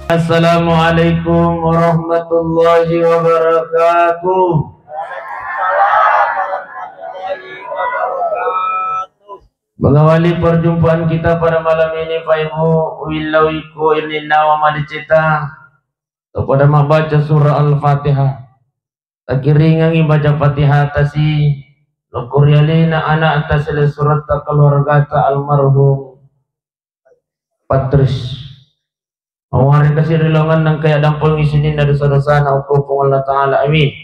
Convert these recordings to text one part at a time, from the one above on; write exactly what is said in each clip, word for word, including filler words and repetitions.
Assalamualaikum warahmatullahi wabarakatuh. Mengawali perjumpaan kita pada malam ini, Pak Ibu, willau iko ininnawa madeceta, kepada membaca surah Al-Fatihah. Takiringangi baca Fatihah tasi, lokorialina anak tasile surata keluargata almarhum Patris. Maware kasi ri laonganna engka yaddampengi sininna dosa-dosana okko Puang Allah Ta'ala. Amin.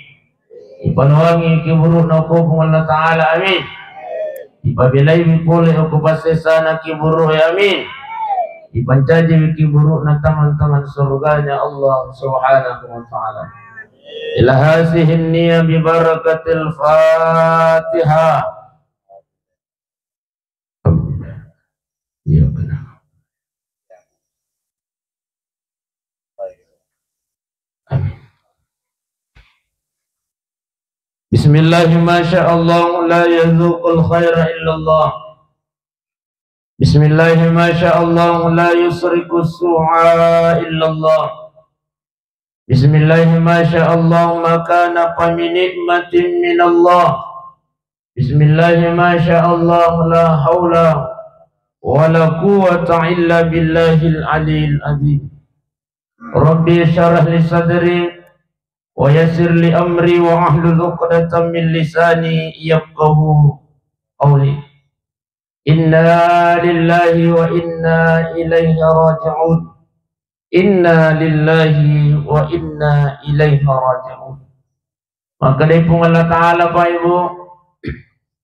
Ipaloangi kiburu'na okko Puang Allah Ta'ala. Amin. Ipabelaiwi pole okko passessana kiburu'e. Amin. Ipancajiwi kiburu'na taman-taman surganya Allah Subhanahu wa Ta'ala. Ila hazihin niyah bi barakatil Fatihah. Iya, benar. Amin. Bismillah, masya Allah, la yazuqul khaira illallah. Bismillah, masya Allah, la yusriku su'a illallah. Bismillah, masya Allah, ma kana fa min ni'matin minallah. Bismillah, masya Allah, la haula wa la quwwata illa billahil aliyil azim. Rabbi syrah li sadri wa yassir li amri wa ahlul uqdatan min lisani yafqahu qawli. Inna lillahi wa inna ilaihi raji'un. Inna lillahi wa inna ilaihi raji'un. Maka dari Puang Allah Ta'ala, Pak Ibu,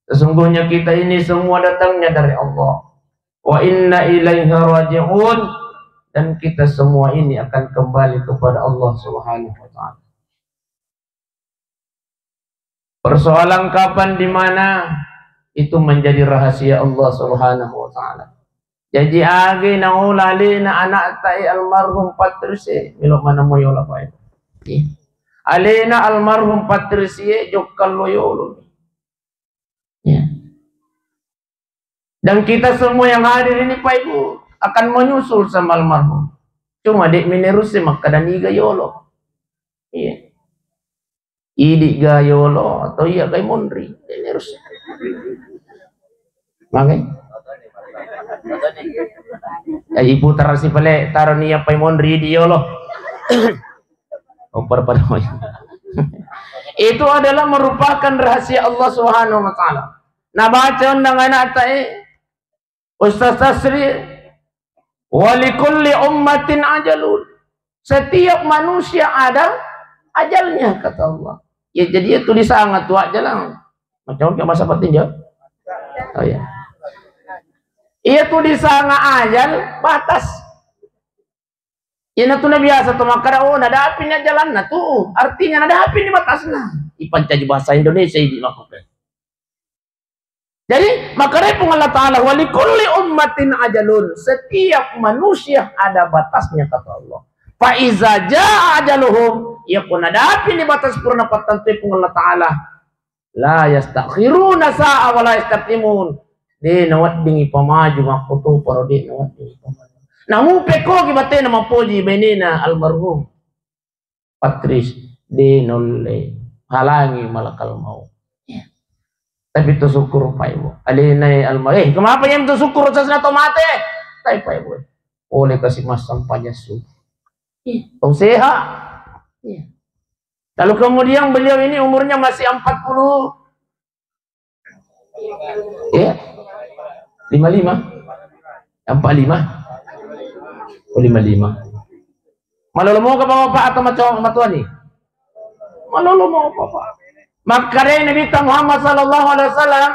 sesungguhnya kita ini semua datangnya dari Allah. Wa inna ilaihi raji'un, dan kita semua ini akan kembali kepada Allah Subhanahu wa Ta'ala. Persoalan kapan, di mana, itu menjadi rahasia Allah Subhanahu wa Ta'ala. Jaji, age naola alena anakta e almarhum Patris e, melo mana moyola pae. Alena almarhum Patris e jokka lo yolo. Ya. Dan kita semua yang hadir ini, Pak Ibu, akan menyusul sama almarhum. Cuma dek menerus sih makkada niga yolo. Iya. Idi ga yolo atau iya ga monri. Menerus. Magai? Ya, ibu tarasi pale taro ni apa monri di yolo. Oper pada. Itu adalah merupakan rahasia Allah Subhanahu wa Ta'ala. Nabaca undang anak tae, Ustaz Tasri, "Wa likulli ummatin ajalun." Setiap manusia ada ajalnya, kata Allah. Ya, jadi itu disanga tu ajal. Macam apa bahasa Patinja? Oh ya. Iya tu disanga ajal, batas. Iyana tu nabiasa to makkada, oh, nadapi ni ajalanna tu. Artinya nadapi ni batasna. Ipancaji bahasa Indonesia ini makkada. Jadi, makkedai Puang Allah Ta'ala, "Wa likulli ummatin ajalun." Setiap manusia ada batasnya, kata Allah. "Fa iza jaa ajaluhum," iya ko nadapi ni batas purana pattantui Puang Allah Ta'ala, "la yastakhiruna sa'a wa la yastaqdimun." De naweddingi pamaju makkutoparo, de naweddingi pamaju. Namu pekkogi batena mappoji benena almarhum Patris, de naulle halangi malakal maut. Ya. Tapi to syukur, Pak Ibu. Alena alma-, eh, kenapa yang to syukur sasna to mate? Tapi, Pak Ibu, oleh kasih masang panyassu. Iya. Tong sehat. Iya. Lalu kemudian beliau ini umurnya masih empat puluh, ya, lima lima, empat lima, oh, lima lima. Malolo moga bapak atau maco-, matuani? Malolo moga bapak. Makkedai Nabi Muhammad sallallahu alaihi wasallam,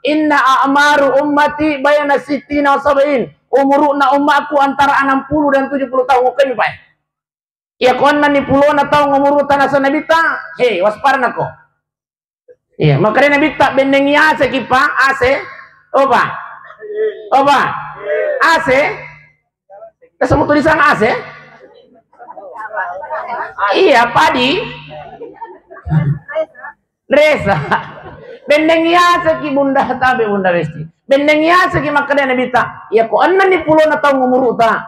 "Inna a'maru ummati baina sittina wa sab'in." Umuruna ummaku antara enam puluh dan tujuh puluh tahun. Oke, Pak. Iya, ko enneng ni pulona taung umuruta naseng Nabitta, he, waspadanako. Iya, makkedai Nabitta, bennengi aseki, Pa, ase. Oh, Pa. Oh, Pa. Ase. Kasamu tulisan ase? Iya, padi. Resa. Bennengi aseki Bunda, tabe Bunda Besti. Bennengi aseki, makkedai Nabitta, iya, ko enneng ni pulona taung umuruta.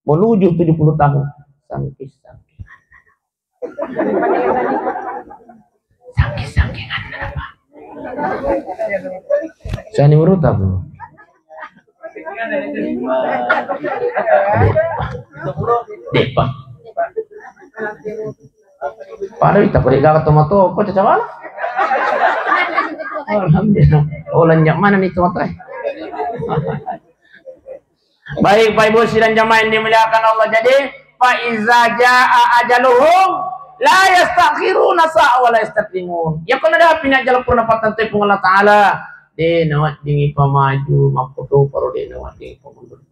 Menuju tujuh puluh tahun. Sangki-sangki. Sangki-sangki, apa? Sani uruta, Bu. Depa. Depa. Pada kita pergi gaga tomato, kok cacawala? Alhamdulillah. Oh, lenyak mana nih tomato, eh? Baik, Pak Ibu sidang jamaah yang dimuliakan Allah. Jadi, fa iza jaa ajaluhum la yastakhiruna sa'a wa la yastaqdimun. Ya, kalau ada pina ajal purna pattentoi Puang Allah Taala, de naweddingi pamaju, makkutoparo de naweddingi pamundur.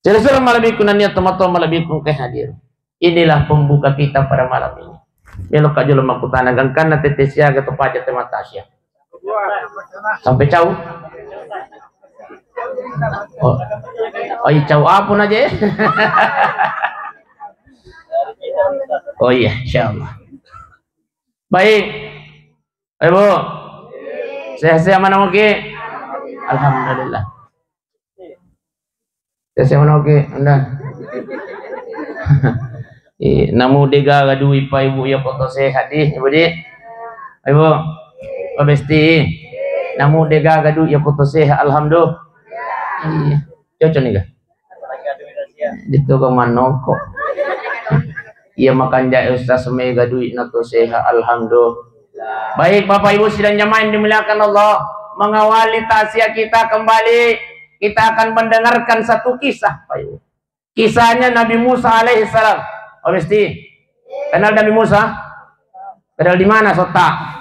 Silessureng malebbiku nennia tomatoa malebbiku engkae hadir. Inilah pembuka kita pada malam ini. Melo ka jolo makkutana, gangkanna tette siaga to paja te mata sia. Sampai cau? Oh. Oh, iya, cau apa aja? Oh iya, insyaallah. Baik. Ayo, Bu. Sehat-sehat mana, Moki? Alhamdulillah. Sehat-sehat mana, Moki? Anda. Ih, namu degaga dui pa Ibu ya foto sehat, ih, Ibu, di. Ayo, Bu. Pak Besti. Namu degaga dui ya foto sehat, alhamdulillah. Iya. Cocok nih, ga? Itu ke manoko. Iya, makanja Ustaz mega duit na to sehat, alhamdulillah. Baik, Bapak Ibu sidang jamaah yang dimuliakan Allah, mengawali takziah kita kembali, kita akan mendengarkan satu kisah, Pak Ibu. Kisahnya Nabi Musa alaihissalam. Oh, Besti, kenal Nabi Musa? Kenal di mana, Sota?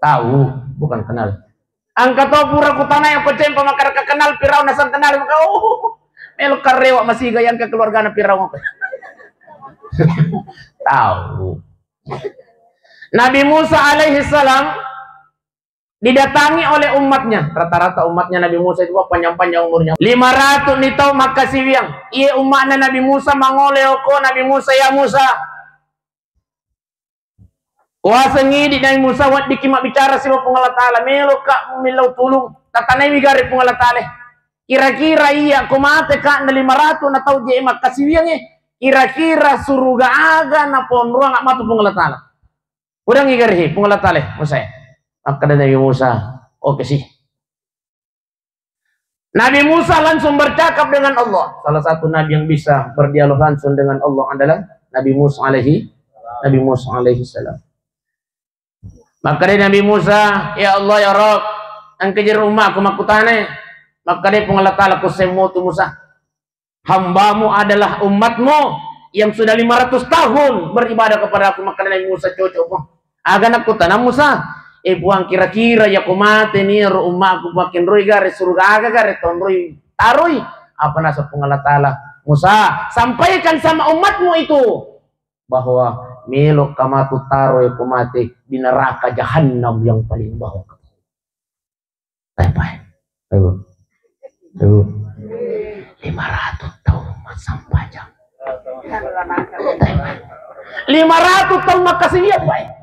Tahu, bukan kenal. Engka to pura kutana yang kocempa makkada kenal Firaun, nasang kenal maka, oh, melo karewa masiga yang ke keluargana Firaun. Tahu. Nabi Musa alaihissalam didatangi oleh umatnya. Rata-rata umatnya Nabi Musa itu panjang-panjang umurnya. Lima ratus ni tau makkasiwiang. Iye umatna Nabi Musa mangole oko Nabi Musa, ya Musa. Kuasengi di Nabi Musa, weddikki mabbicara sibawa Puang Allah Taala, meloka millau tulung, tatanaiwi gare Puang Allah Taala. Kira-kira iya ko mate ka na lima ratus na tau je makkasiwiangnge, kira-kira suruga aga na ponroang matu Puang Allah Taala. Udangi gare Puang Allah Taala, Musa. Makkada Nabi Musa, oke sih. Nabi Musa langsung bercakap dengan Allah. Salah satu nabi yang bisa berdialog langsung dengan Allah adalah Nabi Musa alaihi Nabi Musa alaihi salam. Makkada Nabi Musa, "Ya Allah, ya Rabb, engka jero ummaku makkutana." Makkada Puang Allah Taala, "Kusemmo tu Musa. Hambamu adalah umatmu yang sudah lima ratus tahun beribadah kepada aku." Makkada Nabi Musa, "Cocok, Puang." Aga nakkutana Musa, "Eh, Puang, kira-kira yako mate ni ro ummaku pakenroi gare suruga aga gare tonroi taroi?" Apa nasa Puang Allah Taala, "Musa, sampaikan sama umatmu itu bahwa melo ka matu taro yako mate di neraka jahannam yang paling bawah." Bye-bye. Ayo. Ayo. Lima ratus tahun massempajang. Lima ratus tahun makkasiwiang, Pak.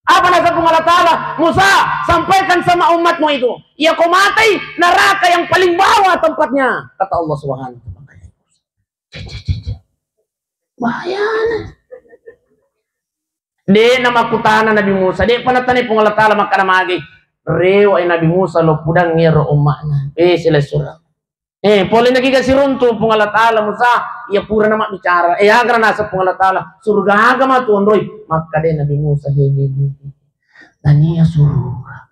Apa nasa Puang Allah Taala, "Musa, sampaikan sama umatmu itu, iya ko matei neraka yang paling bawah tempatnya," kata Allah Subhanahu wa Taala. Bahayana. De namakkutana Nabi Musa, de pa natanai Puang Allah Taala makkada magi. Rewa Nabi Musa lo pudang ero umma'na. Eh, silessureng. Eh, pole nakiga siruntu Puang Allah Taala, Musa, iya pura namabbicara. Eh, aga nasa Puang Allah Taala, suruga aga matu onroi? Makkada Nabi Musa, he, he, he, he. Tania suruga.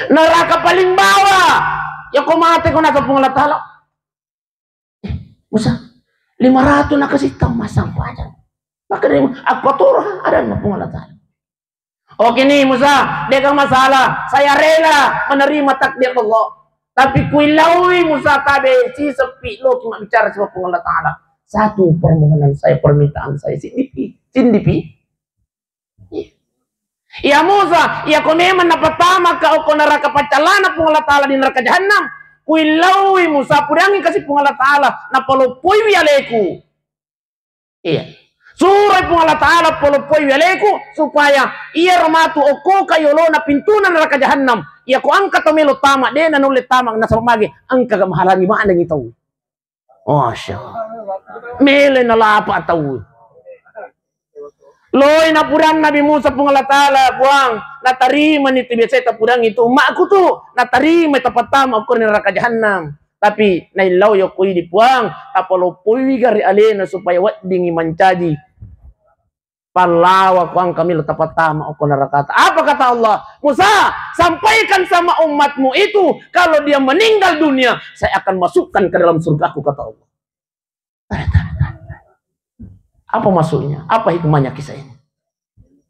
Neraka paling bawah. Yako mate ko nasa Puang Allah Taala. Eh, Musa, lima ratus nakasitta massempajang. Makkada, "Akko toro adanna Puang Allah Taala." Oke nih Musa, de'ga masalah. Saya rela menerima takdir Allah. Tapi kuillaui Musa tabe si sepi lo ki mabbicara sama Puang Allah Taala. Satu permohonan saya, permintaan saya, sindipi, sindipi. Ya Musa, iya ko memang napattama ka okko neraka paccallana Puang Allah Taala di neraka jahannam, kuillaui Musa, pudangi kasi Puang Allah Taala, napaloppoiwi aleku. Iya. Suroi Puang Allah Taala poloppoiwi aleku supaya iyaro matu okko ka yolona pintuna neraka jahannam. Iya ko engka to melo tama, de na nulle tama nasaba magi engka ga mahalangi manengi tau. Masya Allah. Mele nalapa tau. Loi napurang Nabi Musa, Puang Allah Ta'ala, Puang, natarimani tu biasa tapurang itu umatku tu, natarima tapattama okko neraka jahannam. Tapi naillau yokko idi, Puang, tapaloppoi gare alena supaya weddingi mancaji pallawa, Puang, kami lo tapattama okko nerakata. Apa kata Allah? Musa, sampaikan sama umatmu itu, kalau dia meninggal dunia, saya akan masukkan ke dalam surgaku, kata Allah. Apa maksudnya? Apa hikmahnya kisah ini?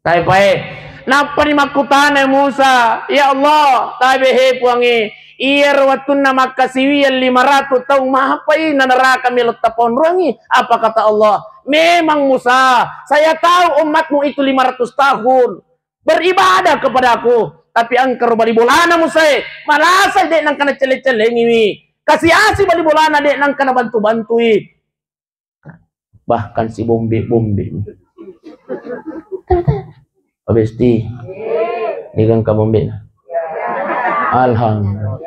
Tabe pae. Nappani makkutana Musa, "Ya Allah, tabe he Puangnge, iyaro wettunna makkasiwiang lima ratus taung, mahapai na neraka melo taponroangngi?" Apa kata Allah? "Memang Musa, saya tahu umatmu itu lima ratus tahun beribadah kepadaku, tapi engkaro bali bolana Musa e, malasai de' nengka nacelle-cellengiwi, kasi-asi bali bolana de' nengka nabantu-bantui." Bahkan si bombe-bombe. Pak Besti, niga engka bombena? Alhamdulillah.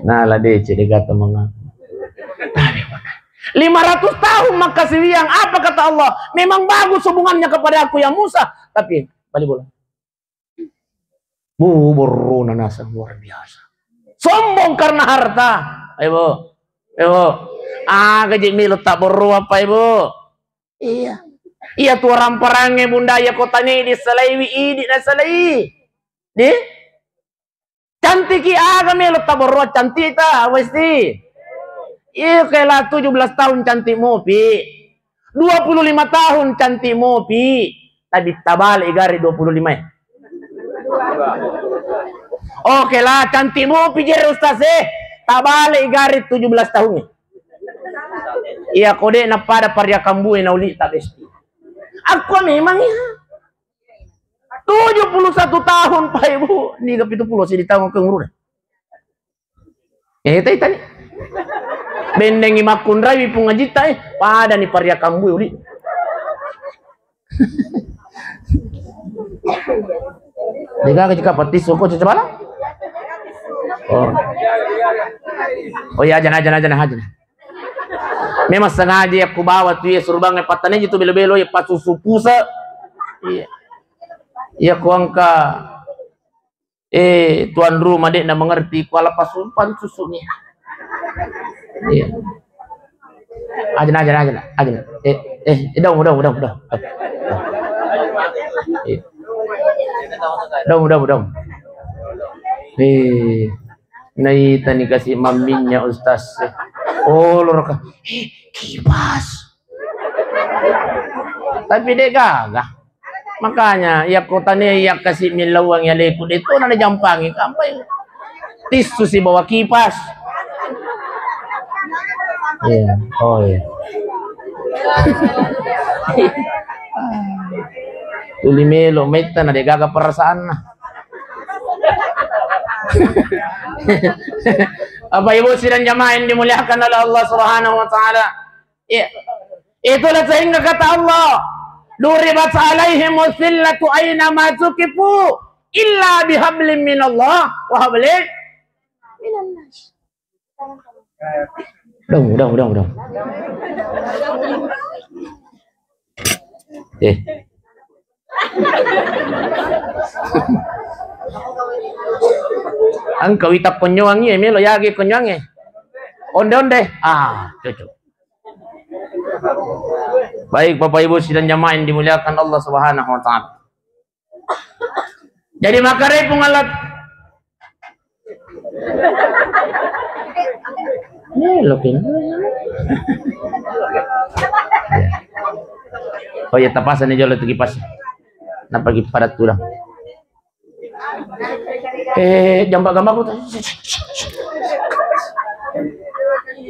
Nah, la deceng de' gaga mangaku. Lima ratus tahun makkasiwiang, apa kata Allah? Memang bagus hubungannya kepada aku ya Musa, tapi bali bola. Bu, borrona naseng luar biasa. Sombong karena harta. Ayo, Bu. Ayo, Bu. Aga je melo tabborro apa, Ibu? Iya. Iya tu aramparangnge, Bunda, iya ko tania disalaiwi, idi nasalai. Di? Cantiki aga melo tabborro, cantik ta, Westi? Iya, kela tujuh belas tahun cantik mopi. Dua puluh lima tahun cantik mopi, tapi tabale gare dua puluh lima e. Oke lah, cantik mopi jere Ustaz e, tabale gare tujuh belas tahun e. Iya, ko de' napada pariakambue nauli ta Besti. Aku memang iya. Tujuh puluh satu tahun, Pak Ibu. Niga pitu puluh sidi tahun ke umur. Eh, tai tani. Bendengi makkunraiwi Puang Ajitta, eh. Padani pariakambue uli. De' gaga jika patissu ko coba lah. Oh. Oh iya, ajana, ajana, ajana, ajana. Memang sengaja ya ku bawa tu ya suruh bang patane itu belo-belo ya pasusu pusa. Iya. Ya ku angka Eh, tuan rumah de' na mengerti, kuala pasumpan susunya. Iya. Ajana, ajana, ajana, ajana. Eh, eh, eh, dong, dong, dong, dong. Iya. Dong, dong, dong. Eh, naita ni kasi maminnya Ustaz. Oh, lor ka. Eh, kipas. Tapi de' gaga. Makanya, iya ko tania iya kasi millauang aleku de' to na jampangi kampai. Tissu sibawa kipas. Iya, oh iya. Tuli melo metta na de' gaga perasaanna. Bapak Ibu sidang jamaah yang dimuliakan oleh Allah Subhanahu wa Ta'ala. Iya. Itulah sehingga kata Allah, "Duribat alaihim zillatu aina ma tuqifu illa bihablim minallah wa hablim minannas." Dong, dong, dong, dong. Eh. Engka wita konyoangi, eh, melo yage konyoangi. Onde-onde. Ah, cocok. Baik, Bapak Ibu sidang jamaah yang dimuliakan Allah Subhanahu wa Ta'ala. Jadi, maka repung alat. Eh, lo kena. Oh iya, tapasan ni jolo tu kipas. Napa kiparat tulang? Eh, jamba gambarku tu.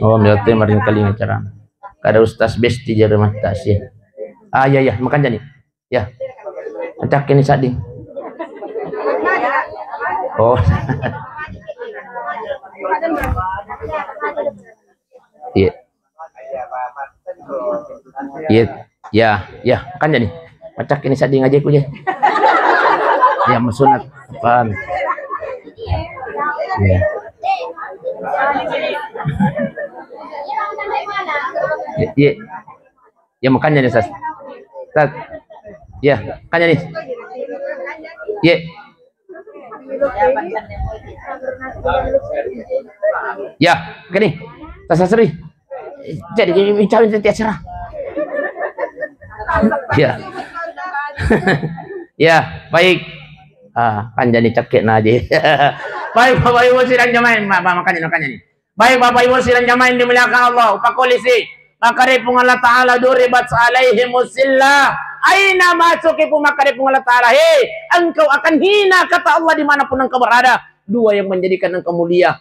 Oh, miote maring kaling acara. Kada Ustaz Besti jare mata sih. Ah, iya, iya, makan jani. Ya. Macak ini sading. Oh. Iya. Iya. Ya, ya, kan jadi. Macak ini sading aja ku je. Ya, masunat. Kan. Ya. Ye, ye. Ya, makanya nih, Sas. Sas. Ya, makanya nih. Ye. Ya, gini. Sas, Sas, Sri. Jadi, gini, mencari nanti acara. Ya. Ya, baik. Ah, kan jadi cekek na aja. Baik, Bapak Ibu sidang jamaah, ma-, ma-, makanya, makanya nih. Baik, Bapak Ibu sidang jamaah yang dimuliakan Allah, upakolisi. Makkedai Puang Allah Ta'ala, "Duribat alaihimus zillah." Aina masuki pu makkedai Puang Allah Ta'ala, "Hei, engkau akan hina," kata Allah, "dimanapun engkau berada." Dua yang menjadikan engkau mulia.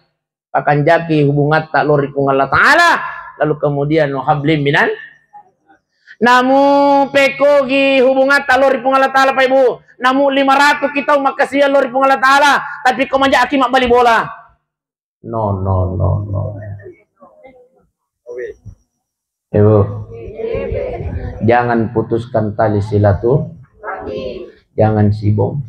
Pakanjaki hubungatta lao ri Puang Allah Ta'ala, lalu kemudian, "Wa hablim minan." Namu pekogi hubungatta lao ri Puang Allah Ta'ala, Pak Ibu. Namu lima ratus kita makkasiwiang lao ri Puang Allah Ta'ala, tapi ko maja aki mabbali bola. No, no, no, no. Ibu, jangan putuskan tali silaturahim. Jangan sibom.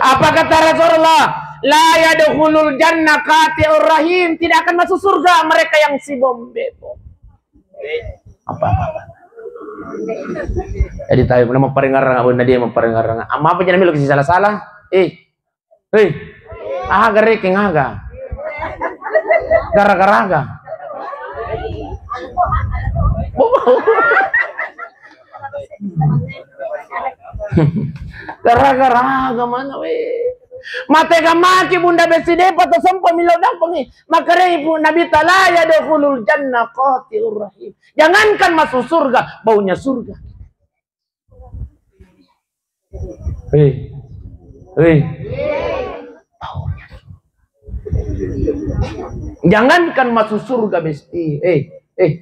Apa kata Rasulullah? "La yadkhulul jannah qati'ur rahim." Tidak akan masuk surga mereka yang sibom bebom. Apa? Jadi tahu nama paringarang apa dia mau paringarang. Amma apa jadi milik sala-sala? Eh, Hei, aga rekeng aga? Gara-gara aga? Gara-gara aga mana we? Matega maki Bunda Besti, depa to sempo milo dampengi. Makkedai Nabitta, "La yadkhulul jannah qati'ur rahim." Jangankan masuk surga, baunya surga. Eh. Eh. Jangankan masuk surga, Besti. Eh, eh.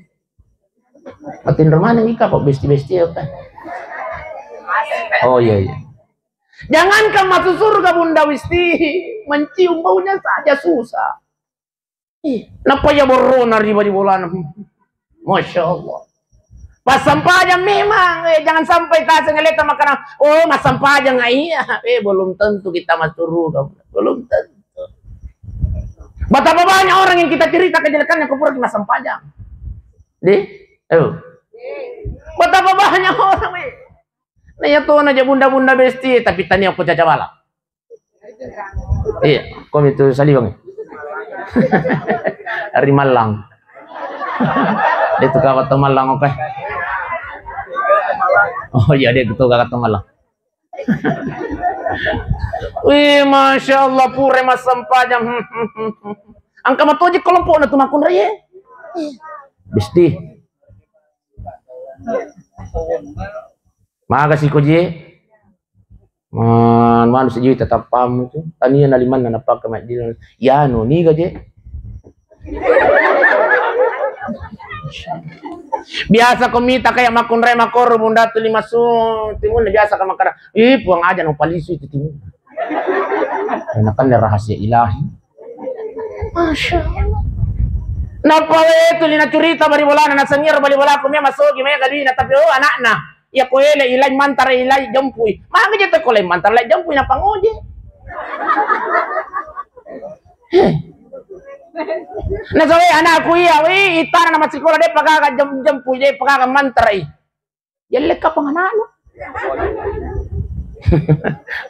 Matinro maneng ika kok Besti-Besti apa? Oh, iya, iya. Jangankan masuk surga, Bunda Besti, mencium baunya saja susah. Ih, nappa iya borrona riba di bolana. Masya Allah. Pas sempajang memang, eh, jangan sampai taseng leta makkeda, "Oh, massempajang, ah, iya." Eh, belum tentu kita masuk surga. Belum tentu. Betapa banyak orang yang kita cerita kejelekannya, kepura kita sempajang. Deh? Oh. Betapa banyak orang, eh. Nah, iya to na aja bunda-bunda Besti, tapi tania aku caca bala. Iya, komi tu saliweng. Ri Mallang. Dia tu kawat tu Mallang, oke. Oh iya, dia tu kawat tu Mallang. Wih, masya Allah, pure massempajang. Engka matoji kelompok na tu makkunrai. Besti. Maga siko je. Man, manu sijui tetappamu tu. Tania na limanna napake majjil. Yanu, niga je. Biasa ko mita kayak makkunrai makoro bunda tu lima su timun biasa ka makkeda, "Ih, Puang aja no palisi itu timun." Karena kan rahasia ilahi. Masya Allah. Napa we tu lina curita bali bolana, nasengi ro bali bolaku mea masogi mega duina, tapi oh anakna. Iya ko ele ilai mantara ilai jempui. Magi je to ko lai mantara lai jempui na pangoje. Heh. Nasawe anakku iya, wi itana na masikola de pagaga jem-, jempui de pagaga mantara i. Jelle kapang anaknu.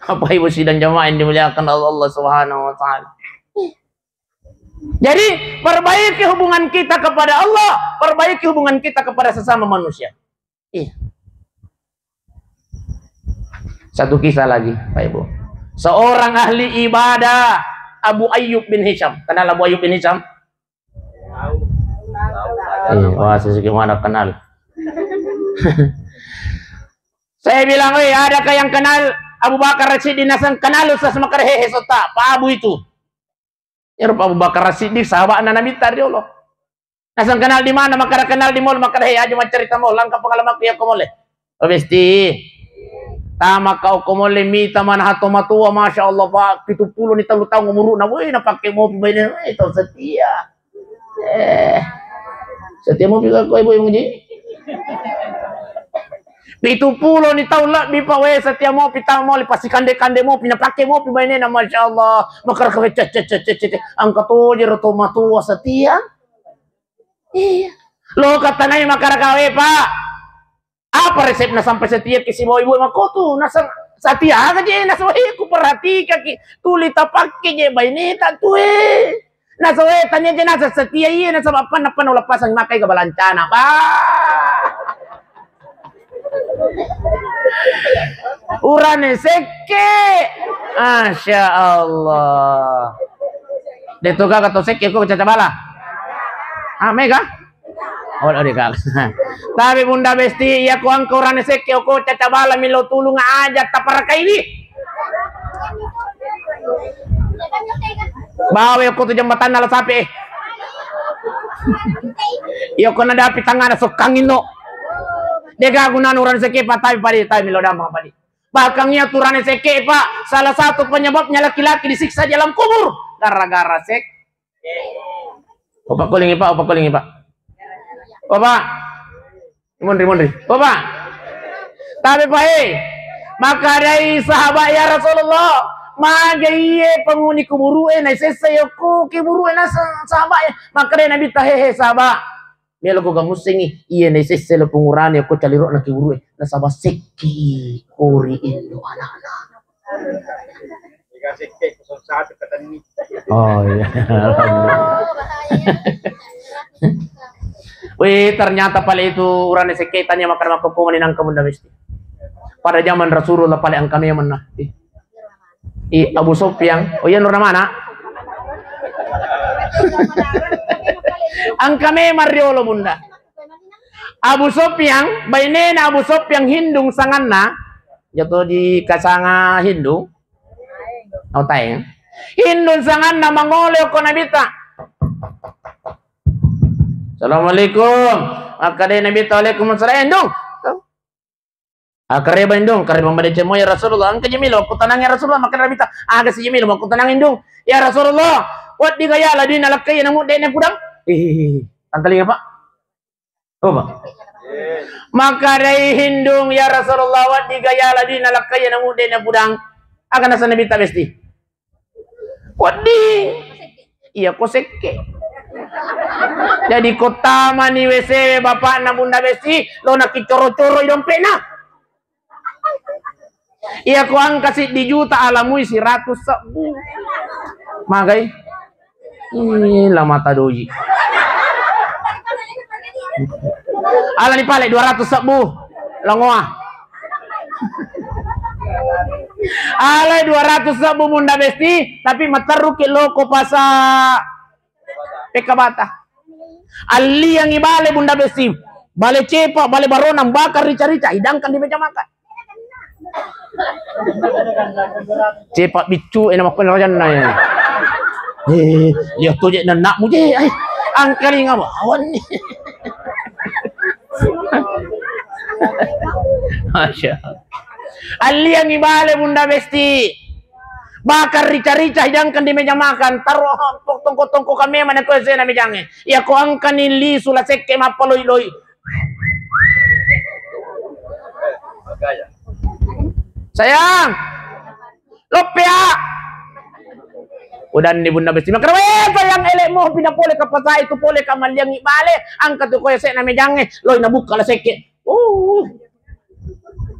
Apa ibu sidang jamaah yang dimuliakan Allah, Allah Subhanahu wa Ta'ala. Jadi, perbaiki hubungan kita kepada Allah, perbaiki hubungan kita kepada sesama manusia. Iya. Satu kisah lagi, Pak Ibu. Seorang ahli ibadah, Abu Ayyub bin Hisham. Kenal Abu Ayyub bin Hisham? Eh, wah, sisi gimana kenal? Saya bilang, "Weh, adakah yang kenal Abu Bakar Siddiq?" Nasang kenal Ustaz Makar, hehe, sota, Pak Abu itu. Ya, rupa Abu Bakar Siddiq, sahabatna Nabi tadi Allah. Nasang kenal di mana? Makara kenal di mall, makara, "Hei, aja maccarita mall, langka pengalamanku ya ko mall." Oh, Besti. Tama kau ko mall, mita mana hato matua, Masya Allah, Pak, pitu puluh ni telu tahun umurna, woi, na pakai mobil baine, woi, tau setia. Eh, setia mobil kau, Ibu, Ibu Ji? Pitu pulo ni taung lebbi, Pak, we, setia mopi, tau moli, pasti kande-kande mopi, napake mopi bainena, Masya Allah. Makkeda, "Cek, cek, cek, cek, cek, cek. Engka tojero to matoa setia." Iya. Lo katanai makkeda, "Kawe, Pak. Apa resepna sampai setia ki sibawa ibu makkotu?" Nasa-, setia aga je, nasa, "Eh, ku perhatika ki. Tuli tapakke je baineta tu, eh." Nasa, "Eh, tania je nasa setia, iya, nasa bappanna pano leppasang makai ke balancana." Bah. Urane sekke. Masya Allah. De' tu gaga to sekke ko caca bala. Ah, mega? Oh, oh, de' gaga. Tapi Bunda Besti, iya ko engka urane sekke ko caca bala milo tulung aja taparakaiwi. Bawa ko tu jembatanna La Sape. Iya ko nadapi tangana sokkang inno. De' gaga gunana urane sekke, Pak, tapi padi, tapi milo damang padi. Bahkan iya tu urane sekke, Pak, salah satu penyebabnya laki-laki disiksa di alam kubur gara-gara sek. Opa kulingi, Pak, opa kulingi, Pak. Opa. Monri, monri. Opa. Tapi, Pak, eh, makkedai sahabat, "Ya Rasulullah, magi iye penghuni kuburu e naisessa yokko kuburu e?" Nasa-, sahabat, eh, makkedai Nabitta, "Hehe, sahabat. Melo ko gamussengi, iye naisessa lo pengurane ko caliro'na kuburu e, nasaba sekki kori indo anana." Oh, iya. Wih, ternyata pale itu urane sekke tania makkeda makkokko mani nangka Bunda Besti. Pada zaman Rasulullah pale engka memang nah. I Abu Sofyan, oh iya, Nur Ramana. Engka memang riolo, Bunda. Abu Sofyan, bainena Abu Sofyan Hindung sanganna, jatuh di kasanga Hindung. Oh, taeng. Hindung sanganna mangole ko Nabitta. "Assalamualaikum." Makkeda Nabitta, "Waalaikumsalam." "Hindung." Akkareba Indung, kareba madeceng mo ya Rasulullah. Engka je melo wakkutanang ya Rasulullah, makkeda Nabitta, aga si je melo wakkutanang Indung. Ya Rasulullah, wedding ga yala duina lakkai namo de'na pudang? Eh, tangkalinga, Pak. Oh, Pak. Makkedai Hindung, ya Rasulullah, wedding ga yala duina lakkai namo de'na pudang? Aga nasa Nabitta Besti? Wedding. Iya ko sekke. Jadi ko tamani W C bapakna Bunda Besti, lo nakiccoro-coroi dompetna. Iya ko engka siddi juta, alamui siratus sebbu. Magai? Ih, la mata doji. Alani pale dua ratus sebbu. Langoa. Alai dua ratus sebbu Bunda Besti, tapi matteruki loko pasa P K Bata. Alliangi bale Bunda Besti, bale cepa, bale barona, bakar rica-rica, hidangkan di meja makan. Cepa biccu, enak makan rajanna ya. Eh, lihat tu je nenakmu je, eh, angkalinga bawanni. Masya Allah. Alliangi bale Bunda Besti. Bakar rica-rica, hidangkan di meja makan. Taruh tongko-tongko kami mana kau sena mejange. Ya ko angkani lisu la sekke mappaloi-loi. Sayang. Loppea. Udanni Bunda Besti. Makkeda, "Weh, sayang, elek mo pina pole ka pasai tu, pole ka malliangi bale. Angka tu koe sekna mejange. Loi nabukka la sekke." Uh.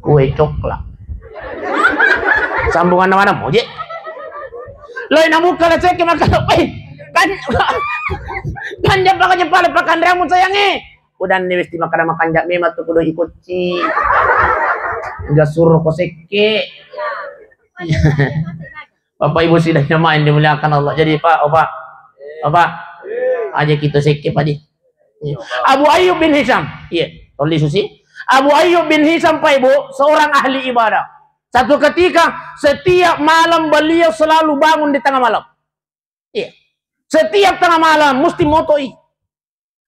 Kue coklat. Sambungan mana moje? Loi nabukka la sekke, makkeda, "Weh, kan, kan jepang-jepang pakanreamu, sayange." Udanni Besti makkeda, "Makanja memang tu kudo ikocci. Enggak suruh ko sekke." Bapak Ibu sidang jamaah yang dimuliakan Allah. Jadi, Pak, Opa, Opa, aja kita sekke, Pak, di. Abu Ayyub bin Hisam. Iya, tolli susi. Abu Ayyub bin Hisam, Pak Ibu, seorang ahli ibadah. Satu ketika, setiap malam beliau selalu bangun di tengah malam. Iya. Setiap tengah malam mesti motoi.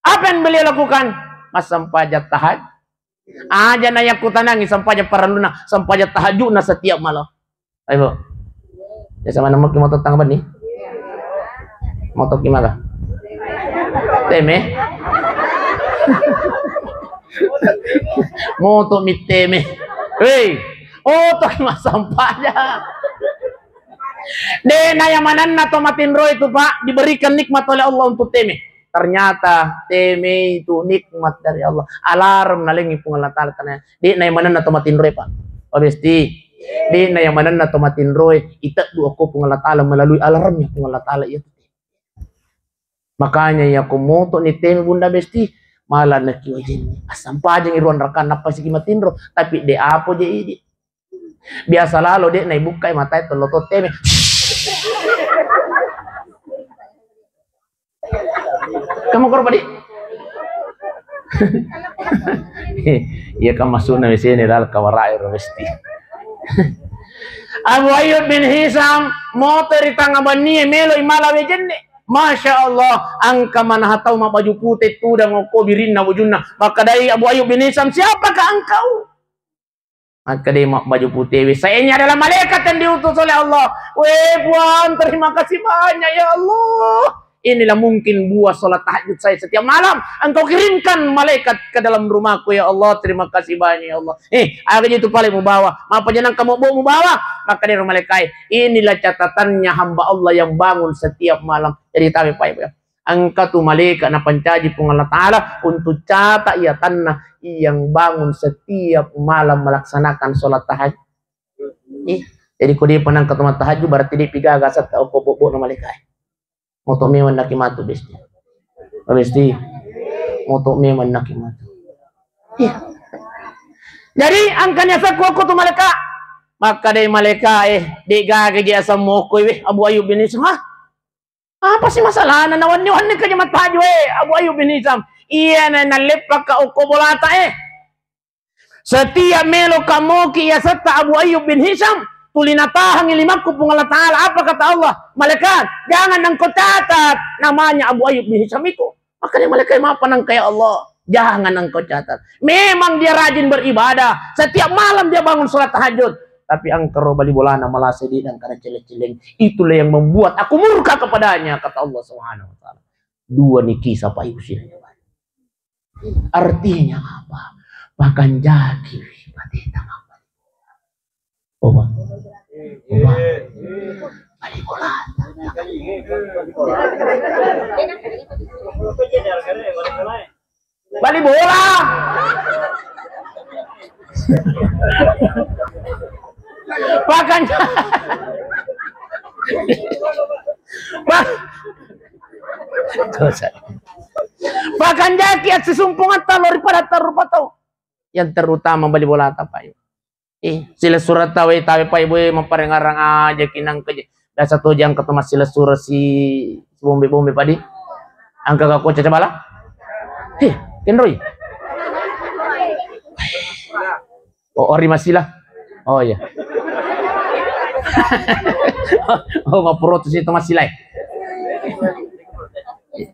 Apa yang beliau lakukan? Massempajang tahaj-, aja na yakkutanangi sempajang parelluna, sempajang tahajudna setiap malam. Ayo, Bu. Ya, sama nama ki motor tangga bani? Motor ki maka? Teme? Moto mitteme. Hei, oto massampajang. De' nayamanenna to matinro itu, Pak, diberikan nikmat oleh Allah untuk teme. Ternyata teme itu nikmat dari Allah. Alarm nalengi Puang Allah Ta'ala, karena de' nayamanenna to matinro, Pak. Oh, besti. De' nayamanenna to matinro, iteddu okko Puang Allah Ta'ala melalui alarmnya Puang Allah Ta'ala itu. Makanya iya ko moto ni teme Bunda Besti, mala nakiwajenni. Assampajangi ruang rakang, nappa siki matinro, tapi de' apo je idi. Biasa lalo de' naibukkai matae tello to teme. Kamu korban di? Iya kan masukna W C-na dalam kamar air Besti. Abu Ayyub bin Hisam moto ri tangnga bannie, meloi mala wejenne. Masya Allah, engka manaha tau mabbaju pute tudang okko birinna bojunna. Makkedai Abu Ayyub bin Hisam, "Siapakah engkau?" Makkedai mabbaju putewe, "Saya ini adalah malaikat yang diutus oleh Allah." "Weh Puang, terima kasih banyak ya Allah. Inilah mungkin buah sholat tahajud saya setiap malam. Engkau kirimkan malaikat ke dalam rumahku ya Allah. Terima kasih banyak ya Allah." Eh, aga itu paling mubawa. Mapa janang kamu bawa mubawa? Makkedai malaikat, "Inilah catatannya hamba Allah yang bangun setiap malam." Jadi tabe pai ya. Engka tu malaika napancaji Puang Allah Ta'ala untuk catat yatanna yang bangun setiap malam melaksanakan sholat tahajud. Eh, jadi ko de' panangka tu mattahajud berarti de' pigaga setta okko bobbo na malaika. Moto memang naki matu, Besti. Oh, Besti. Moto memang naki matu. Iya. Jadi engkani asakku okko tu malaika. Makkedai malaika, eh, de' gaga je asam mokoi weh Abu Ayyub bin Hisam. Hah? Apa sih masalahna? Nawanni-wanni ka je mattahajud, eh, Abu Ayyub bin Hisam. Iya na nalleppaka okko bolata, eh. Setiap melo kamoki iya setta Abu Ayyub bin Hisam, tuli natahangi limakku Puang Allah Ta'ala. Apa kata Allah? "Malaikat, jangan engkau catat namanya Abu Ayyub bin Hisam itu." Makanya malaikat, "Mapa nangka ya Allah? Jangan engkau catat. Memang dia rajin beribadah. Setiap malam dia bangun sholat tahajud. Tapi engka ro bali bolana malase di dan karena celeng-celeng. Itulah yang membuat aku murka kepadanya," kata Allah Subhanahu wa Ta'ala. Dua ni kisah Pak Ibu sini. Artinya apa? Bahkan jaki pateta apa? Oba. Oba. Bali bola. Bali bola. Pakan. Pa-, Pakan jaki assisumpungatta lo ri pada tarupa tau. Yang terutama bali bola ta, Pak. Eh, silessureng tau e, tabe Pak Ibu e, mapparengngerang aja ki nangka je. Biasa to jangka to massilessureng si, si bombe-bombe padi. Angka ka koca cabala? Heh, kenroi. Oh, ori masila. Oh iya. Oh, maprotes itu masila.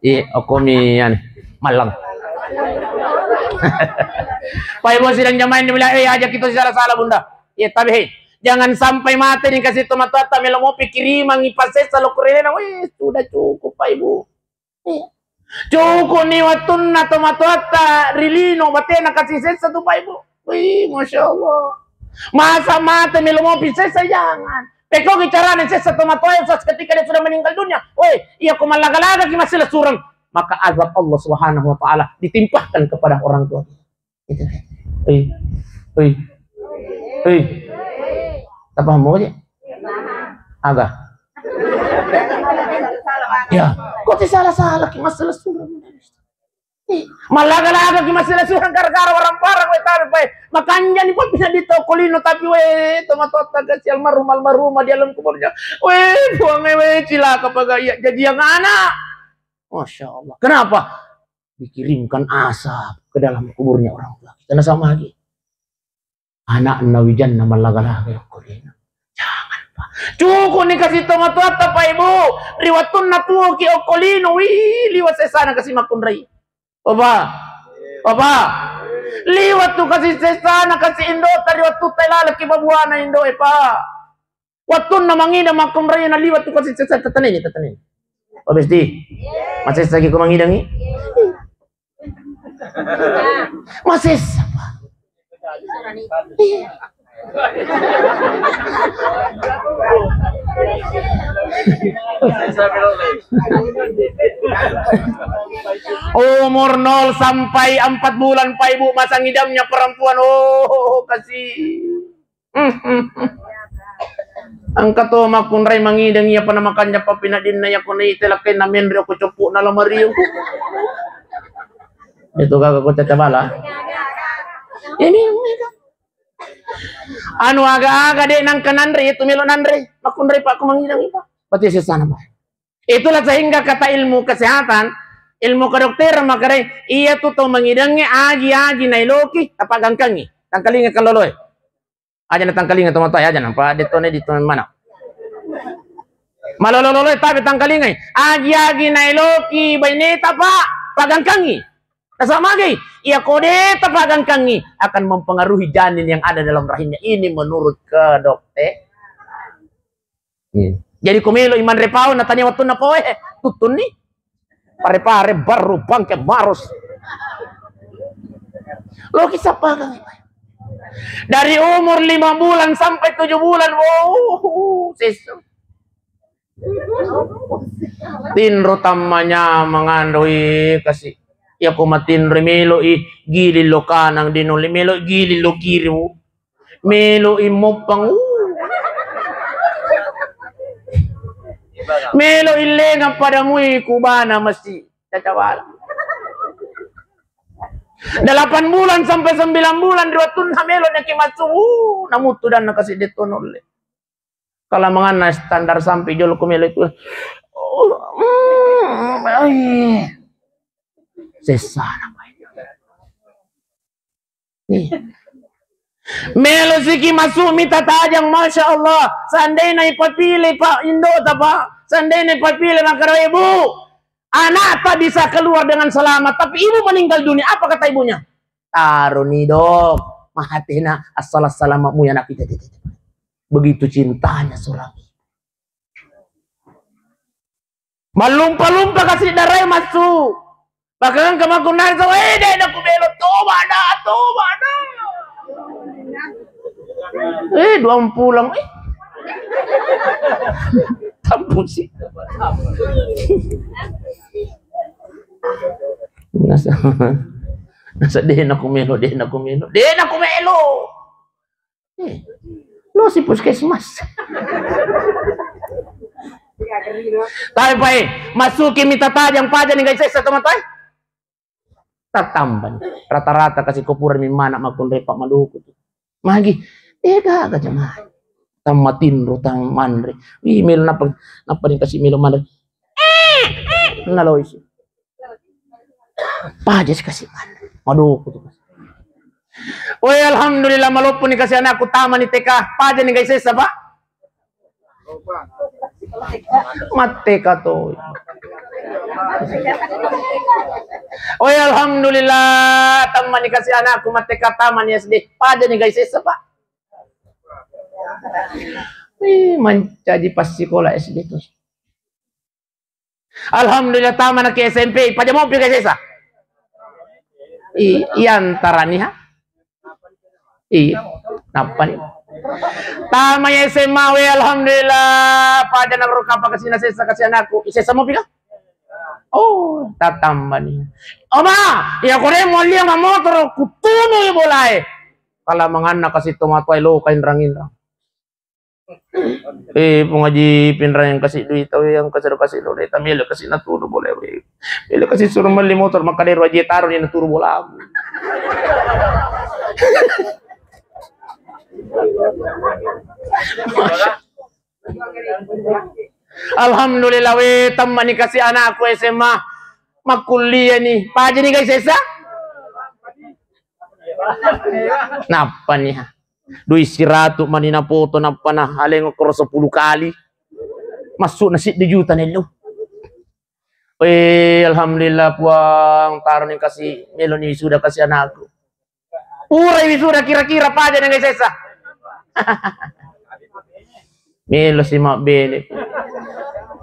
Iya, okko mi anu, mallang. Pak Ibu sidang jamaah yang dimuliakan, eh, aja kita salah-salah, Bunda. Iya, tapi hei, jangan sampai mate ni kasi tomatoatta melo mopi kirimangi pasessa lo kurelena. Weh, sudah cukup, Pak Ibu. Iya. Cukup ni wattunna tomatoatta ri lino batena kasi sessa tu, Pak Ibu. Wih, Masya Allah. Masa mate melo mopi sessa, jangan. Pekko ki carana sessa tomatoa yang seketika dia sudah meninggal dunia. Weh, iya ko mallaga-laga ki masih lesureng. Maka azab Allah Subhanahu wa Ta'ala ditimpahkan kepada orang tua. Gitu. Hei. Hei. Hei. Tapaham mo je? Aga. Ya, kok salah-salah ki masih lesureng. Mallaga-laga ki masih lesureng gara-gara orang parang we tabe Pak. Makanja ni pun bisa di toko lino tapi we tomatoatta kasi almarhum almarhumah di alam kuburnya. We Puang e, we cilaka paga iya jadi yang anak. Masya Allah. Kenapa? Dikirimkan asap ke dalam kuburnya orang tua kita. Nasaba magi. Anakna wijanna mallaga-laga okko lino. Jangan, Pak. Cukup ni kasi tomatoatta, Pak Ibu. Ri wattunna tuo ki okko lino, wih, liwa sessana kasi makkunrai. Opa. Opa. Liwa tu kasi sessana kasi indo ta ri wattu tai lalaki babuana indo e, Pak. Wattunna mangida makkunrai na liwa tu kasi sessa, tataneni, tataneni. Obesti. Masessa ki ko mangidangi. Masessa, Pak. Iya. Umur nol sampai empat bulan, Pak Ibu, masa ngidamnya perempuan. Oh, kasih. Engka to makkunrai mangideng iya pa namakanja papinadinna iya ko naite lakkainna menre ko coppu'na lamariu. Itu gaga ko caca bala. Ini anu aga-aga de' nangka nanre, itu melo nanre. Makkunrai pa ko mangideng ipa. Berarti sesana, Pak. Itulah sehingga kata ilmu kesehatan, ilmu kedokteran makare, iya tu to mangidengnge agi-agi nailoki, tapagangkangi. Tangkalinga kaloloe. Aja na tangkalinga tomatoa, aja na, Pak, detone di mana. Malolo-lolo tabe tangkalingai. Agi-agi nailoki baineta, Pak, pagangkangi. Nasaba magai, iya ko de' tapagangkangi akan mempengaruhi janin yang ada dalam rahimnya. Ini menurut ke dokter. Iya. Jadi ko melo i manre pao, natania wettunna pao, eh, tuttunni. Pare-pare, barru, bangke, marus. Loki sappagang. Dari umur lima bulan sampai tujuh bulan, wow, sessu. Tinro tammanya mangandoi kasi. Iya ko matinro melo i gili lo kanang di noli melo i gili lo kiri. Melo i moppang. Uh. Melo i lengang pada mui kubana masi. Caca bala. Delapan bulan sampai sembilan bulan di wettunna melo naki massu. Uh, namutu dan nakasi detto nolle. Kalamanganna standar sampai jolo ko melo itu. Oh, mm, ai. Sesana. Nih. Melo siki masuk mita tajang, Masya Allah. Seandainya ipapile, Pak, Indo ta, Pak. Seandainya ipapile, maka ibu, anak tak bisa keluar dengan selamat, tapi ibu meninggal dunia. Apa kata ibunya? Taroni, Dok. Mahatena asal selamatmu ya, anak kita. Begitu cintanya seorang ibu. Mallumpa-lumpa kasi darai massu. Bahkan engka makkunrai tau, eh, de' naku melo, toba da, toba da. Eh, dua pulang, eh. Tampusi. Nasa, nasa de' naku melo, de' naku melo, de' naku melo. Eh, lo si puskesmas. Tapi, Pak, eh, masuki mita tajang paja ni, guys, saya sama, Pak. Tatambani. Rata-rata kasi ko pura mi mana makkunrai pa madoku tu. Magi, eh, gaga jamaah. Tammatinro, tammanre. Wi, melo napa, napa ni kasi melo manre. Naloi si. Paja si kasi manre. Madoku tu. Woi, alhamdulillah, maloppo ni kasi anakku tamani T K. Paja ni, guys, sesa, Pak. Matteka to. Oi, alhamdulillah, tammani kasi anakku matteka, tamani S D. Paja ni, guys, sesa, Pak. Ih, mancaji passikola S D tu. Alhamdulillah, tamana ke S M P, paja mopi, guys, sesa. I, iyantarani, ha? Iya, nappa ni. Tama ya S M A we, alhamdulillah. Pada na baru kapang kasi na sesa kasi anakku. Sesa mopi ka? Oh, tatamba ni. Oma, ya kore mo lia ma motor kutunu ya bolae. Kala manganna kasi tomatoa lo kainrang-inrang. Eh, Puang Haji, pinrang yang kasih duit tau yang kasih kasih lo deh, tamil kasih naturu boleh we. Bila kasih suruh beli motor, maka dari Haji taruh ni naturu bola. Alhamdulillah we, tamma ni kasih anakku S M A. Makkuliah ni. Paja ni, guys, sesa. Nappa ni, ha? Dui siratu mani napoto, nappa na aleng koro sepuluh kali. Masuk na siddi juta nello. Eh, alhamdulillah, Puang, taroni kasi, meloni wisuda kasi anakku. Purai wisuda kira-kira paja na, guys, sesa. Melo si mabbene.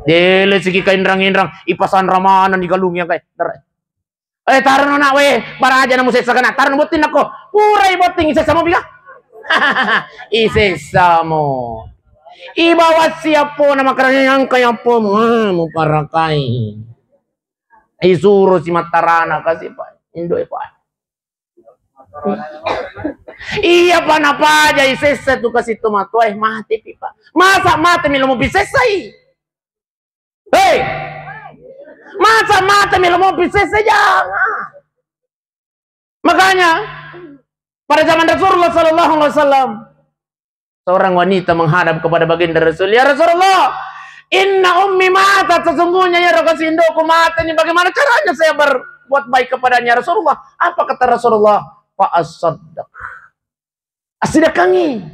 Dele siki kainrang-inrang, ipasang ramana di galung yang kayak. Eh, tarono nak we, baraja na musessa kana, tarono botting nako. Purai botting, isessa mo piga? Isessa mo. Ibawa siapo na makarani angka yapo mu, ah, muparakai. Isuro si mattarana kasi, Pak. Indo e, Pak. Iya, Pak, napaja isessa tu kasi tomatoa e, mate pi, Pak. Masa mate mi lo mopi sessai? Hei! Masa mate mi lo mopi sessai, jangan. Makanya pada zaman Rasulullah sallallahu alaihi wasallam, seorang wanita menghadap kepada baginda Rasul, "Ya Rasulullah, inna ummi matat, sesungguhnya ya Rasul, indoku mati ini, bagaimana caranya saya berbuat baik kepadanya, Rasulullah?" Apa kata Rasulullah? "Fa asaddaq." Asidakkangi.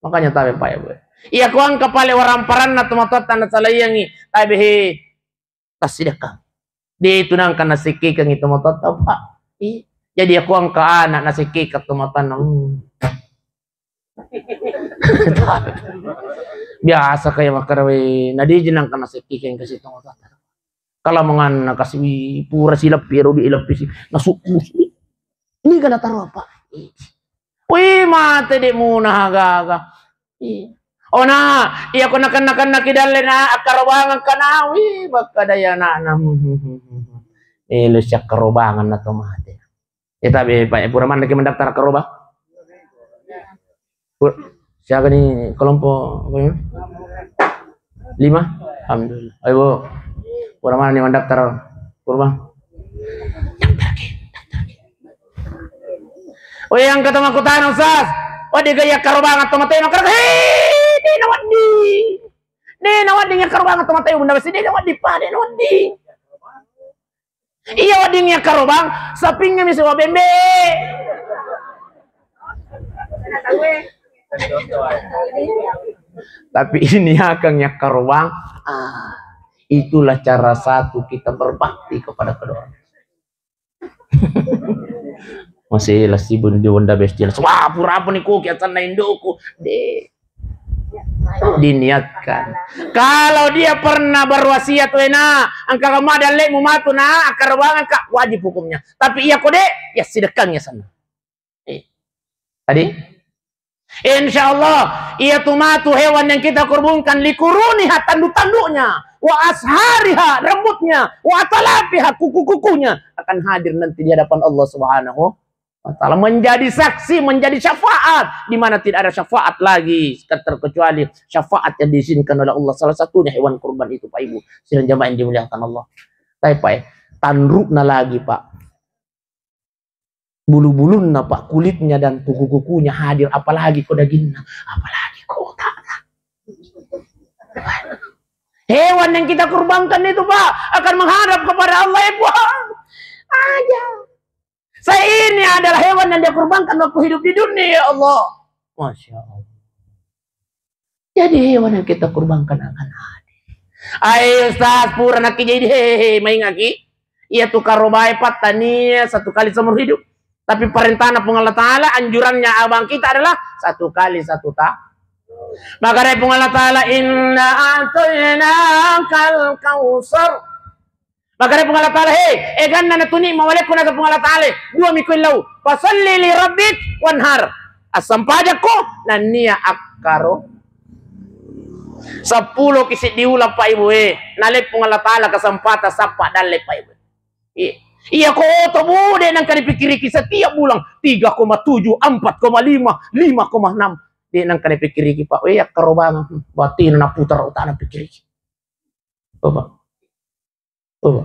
Makanya tabe, Pak, ya, Bu. Iya, ko engka pale waramparanna tomatoatta nasalaiangi, tabe he, tasidakkangi. De tu nangka nasekkekangi tomatoatta, Pak. Iya. Jadi, iya, ko engka anak nasekkekang tomatoanna. Hmm. Biasa kaya makkeda, we, na de ji nangka nasekkekang kasi tomatoatta. Kala manganna kasi, wi, pura sileppi ero di ileppi si. Nasukku si. Ini kana taro apa? Wi, mate de muna aga-aga. Iya. Oh, na, iya ko nakenna-kenna ki dalle na akkarobangeng kana, wi, makkeda anakna. Eh, lo siakkarobangeng na to mate. Eh, tapi, Pak, pura manna ki mendaftar akkarobang? Pu-, siaga ni kelompok apa ya? Lima? Alhamdulillah. Ayo, Bu. Pura manna ni mendaftar akkarobang? Daftar ki, daftar ki. Oh, yang kata makutana, Ustaz. Oh, de gaya akkarobangeng to mate, maka, hei, de nawedding. De nawedding akkarobangeng to mate, bunda besi, de nawedding, Pak, de nawedding. Iya, wedding yakkarobang, sapingnge mi sibawa bembe. Tapi ini akan yakkarobang, ah, itulah cara satu kita berbakti kepada kedua orang. Masih lasi bun di Honda Bestial. Wah, pura apa nih, kok kiasan na indoku? De. Diniatkan. Kalau dia pernah berwasiat, "Wena, engka kama dallemu matu na, akkarobangeng ka," wajib hukumnya. Tapi iya ko de, ya sidekang ya sana. Eh. Tadi? Insya Allah, iya tu matu hewan yang kita kurbankan, likuruniha, tanduk-tanduknya, wa ashariha, rambutnya, wa atalafiha, kuku-kukunya, akan hadir nanti di hadapan Allah Subhanahu wa Ta'ala, menjadi saksi, menjadi syafaat, di mana tidak ada syafaat lagi terkecuali syafaat yang diizinkan oleh Allah. Salah satunya hewan kurban itu, Pak Ibu. Sidang jamaah yang dimuliakan Allah. Tapi, Pak, eh, tandukna lagi, Pak. Bulu-bulunna, Pak, kulitnya dan kuku-kukunya hadir, apalagi ko daginna, apalagi ko otakna. Hewan yang kita kurbankan itu, Pak, akan menghadap kepada Allah, eh, Pak. Aja. Saya ini adalah hewan yang dia kurbankan waktu hidup di dunia, ya Allah. Masya Allah. Jadi hewan yang kita kurbankan akan hadir. Ai Ustaz, pura naki jadi, hehehe, maingaki. Iya tu karobae pattania satu kali seumur hidup. Tapi perintahnya Puang Allah Ta'ala, anjurannya abang kita adalah satu kali satu ta. Maka dari Puang Allah Ta'ala, "Inna a'tainakal kautsar." Makkeda Puang Allah Ta'ala, "He, eganna natuni mawalekku naga Puang Allah Ta'ala, dua mi kuillau, fasalli li rabbik wanhar." Assampajakko, nannia akkaro. Seppulo ki siddi uleng, Pak Ibu, eh, nalai Puang Allah Ta'ala kesempatan sappa dalle, Pak Ibu. Iya. Iya, ko oto bu, de nangka dipikiriki setiap bulan tiga koma tujuh, empat koma lima, lima koma enam. De nangka dipikiriki, Pak. Eh, akkarobangeng. Batina naputar otakna pikiriki. Coba. Coba.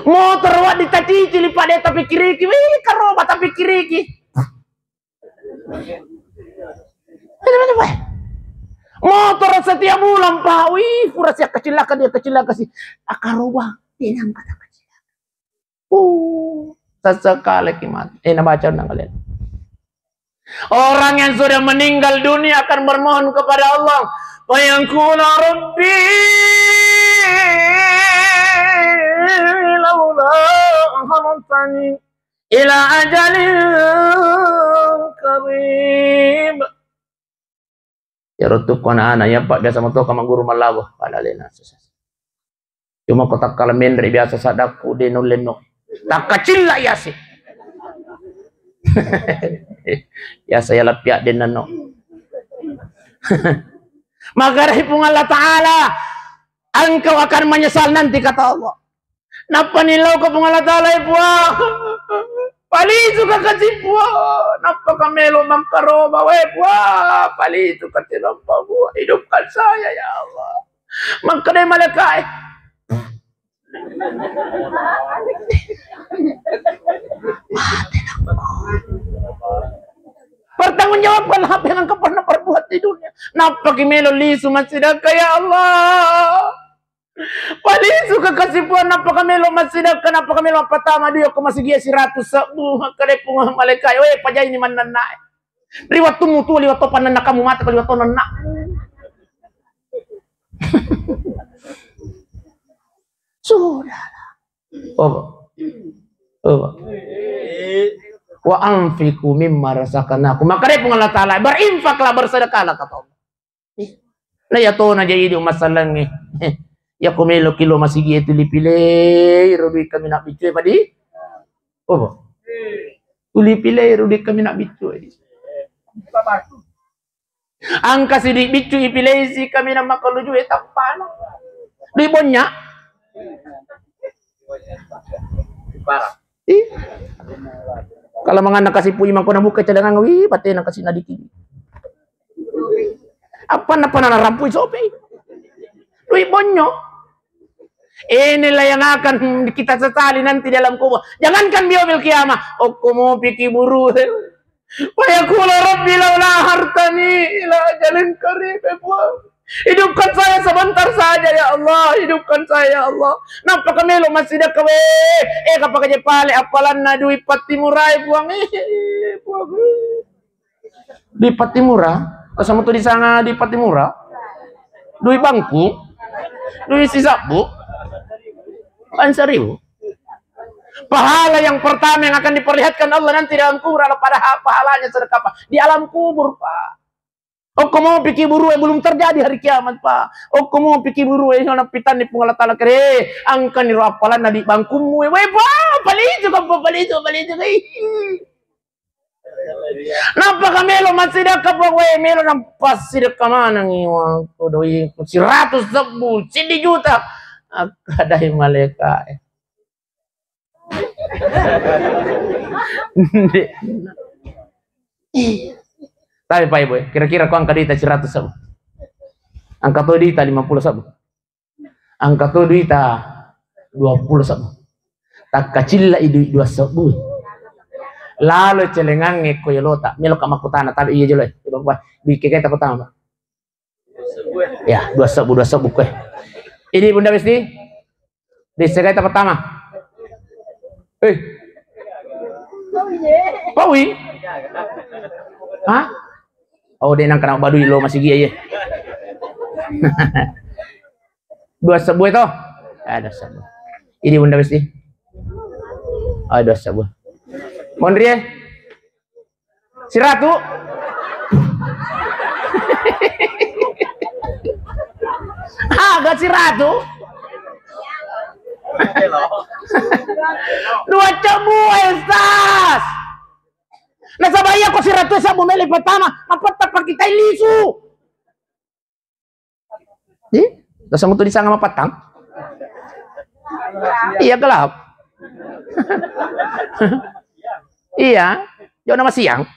Motor wedding tacicili, Pak, de tapikkiriki. Wih, karoba tapikkiriki. Motor setiap bulan, Pak. Wih, pura siap kecilaka dia, kecilaka si. Akaroba, tenang kata kecilaka. Uh, sesekali ki mati. Eh, nabaca undang kalian. Orang yang sudah meninggal dunia akan bermohon kepada Allah. Fayaqulu rabbi laula akhartani ila ajalin qarib. Iyaro tukku anak-anak, iya, Pak, biasa motoka magguru mallawa, pada alena susah. Cuma ko takkala menre biasa saddakku de naulle no. Takkacilla yase. Yasa ya lapia denno. Maka dari Puang Allah Ta'ala, engkau akan menyesal nanti, kata Allah. Nappa nillau ka Puang Allah Ta'ala, "Eh, Puang, palisu ka kasi, Puang. Nappa ka melo mangkaroba, we, Puang. Palisu ka tinampa, Puang. Hidupkan saya, ya Allah." Makkeda malaikat, eh. Pertanggungjawabkanlah apa yang engkau pernah perbuat di dunia. Nappa ki melo lisu massidakka, ya Allah. Palisu ka kasi, Puang, nappa ka melo massidakka, nappa ka melo patama dui ko masigi siratu sebbu, makkeda Puang malaikat, "We, pajaini mannanna." Ri wettummu tuo, liwat to pannanna kamu mate, ko liwat to nanna. Sudah. Oh. Oh. "Wa anfiqu mimma razaqnakum." Makkeda Puang Allah Ta'ala, "Berinfaklah, bersedekahlah," kata Allah. Ih. Nah, ya to na jadi di masalahnya. Ya ko melo ki lo masigi itu lipilei ro dui kami nak biccu padi. Oh. Tuli pilei ro dui kami nak biccu. Engka sidi biccu ipilei si kami na makalujue tappana. Dui bonya. Ih. Kalau manganna kasi pui mangko na buka cadangan, wi, batena kasi nadiki. Apa napa na rampui sopi? Dui bonyo. Inilah yang akan kita sesali nanti dalam kubur. Jangankan di yaumil kiamah, okko mopi ki buru. Wa yaqulu rabbi laula akhartani ila ajalin qarib, eh, Puang. Hidupkan saya sebentar saja, ya Allah. Hidupkan saya, ya Allah. Nappa ka melo massidakka, we. Eh, kapaka je pale appalanna dui pattimura, eh, Puang. Eh, Puang. Dui pattimura? Asama tu disanga dui pattimura? Dui bangku? Dui sisabbu? Kan seribu. Pahala yang pertama yang akan diperlihatkan Allah nanti dalam kubur adalah pada ha-, pahalanya sedekah, Pak. Di alam kubur, Pak. Okko mopi ki buru, eh, belum terjadi hari kiamat, Pak. Okko mopi ki buru, eh, na pitanni Puang Allah Ta'ala kere, angkani ro appalanna di bangkummu, eh, we, Pak, palisu ka, Pak, palisu, palisu ka, ih. Nappa ka melo massidakka, Pak, we, melo nappa sidakka manengi, wa, ko doi, siratu sebbu, siddi juta. Akkadai malaika, eh. Tapi Pak Ibu, eh, kira-kira ko angka duita siratu sebbu. Angka to duita lima puluh sebbu. Angka to duita dua puluh sebbu. Takkacilla i dui dua sebbu. Lalo celengangnge ko yolota, melo ka makkutana, tapi iya jolo, eh. Dui kegai takutama, Pak. Ya, dua sebbu, dua sebbu, eh. Ini Bunda Besti. Di segata pertama. Eh. Paui? Hah? Oh, de nang kena badui lo masigi, ye. Dua sebbu itu? Ah, dua sebbu. Ini Bunda Besti. Ah, dua sebbu. Mondri, eh? Siratu? Aga siratu? Dua sebbu, Ustaz. Nasaba iya ko siratu sebbu melo pertama, mapatta pakitai lisu. Ih, langsung tu disanga mapattang. Iya, gelap. Iya, jauh nama siang.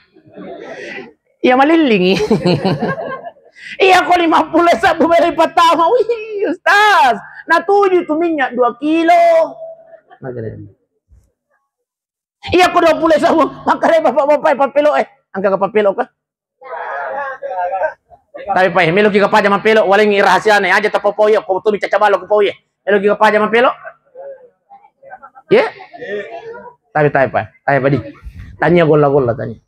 Iya, malillingi. Iya, ko lima puluh sebbu melo pertama. Wih, Ustaz. Nah, tujuh tu minyak dua kilo. Nah, gini. Iya, ko dua puluh sebbu, makkeda bapak-bapak, eh, pappelo, eh. Engka ka pappelo ka? Tapi Pak, eh, melo ki ka paja mappelo, walengngi rahasiana, aja tapau-pau iya, ko tu bicara cabalo ko pau iya. Melo ki ka paja mappelo? Ye? Tapi, tapi Pak, tapi Pak di. Tania golla-golla, tania.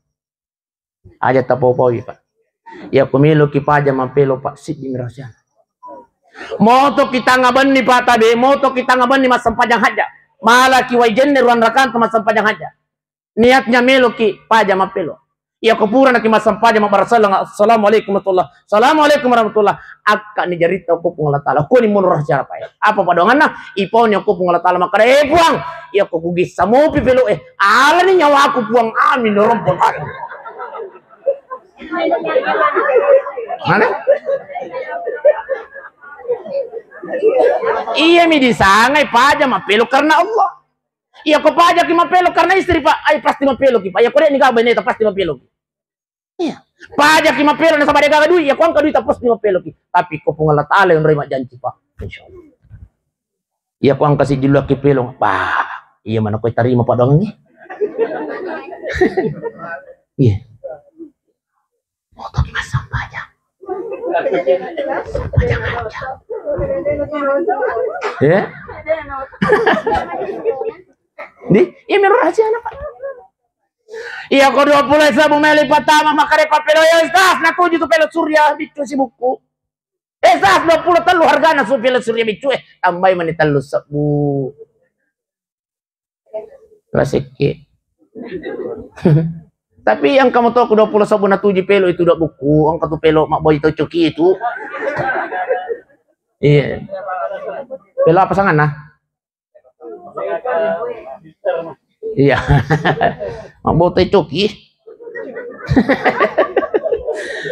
Aja tapau-pau iya, Pak. Iya, ko melo ki paja mappelo, Pak, siddi mi rahasiana. Moto ki tanga benni, Pak, tabe, moto ki tanga benni massempajang hajja. Mala ki wai jenne ruang rakanta massempajang hajja. Niatnya melo ki paja mappelo. Iya ko pura naki massempajang mabbarasellang, "Assalamualaikum warahmatullah. Assalamualaikum warahmatullah." Akka ni jaritta ko Puang Allah Taala. Ko ni mono rahasia apa ya? Apa padoanganna? Iponi ko Puang Allah Taala makkada, "Eh Puang, iya ko kugissa mopi pelo eh. Alani nyawaku Puang, amin ya rabbal alamin." Mana? Iya mi disangai paja mappelo karena Allah. Iya ko pajaki mappelo karena istri, Pak. Ai pasti mappeloki, Pak. Iya ko de ni gaga baineta pasti mappeloki. Iya. Pajaki mappelo nasaba de gaga duit, iya ko engka duit pasti mappeloki. Tapi ko Puang Allah Taala yang rema janji, Pak. Insyaallah. Iya ko engka siddi luakki pelo, bah, iya mana ko tarima padoangngi. Iya. Motoki massempajang. Sempajang aja. Ya? Di, iya mero rahasia apa? Iya ko dua pulo sebbu melo pertama makkada ko pelo ya Ustaz, natuju tu pelo surya biccu sibukku. Eh, Ustaz, dua pulo tellu hargana su pelo surya biccu eh, tambai mani tellu sebbu. Rasekke. Tapi engka motoku dua pulo sebbu natuju pelo itu dua buku, engka tu pelo mabbaju coki itu. Iya. Pelo apa sanganna? Iya. Mabbaju coki.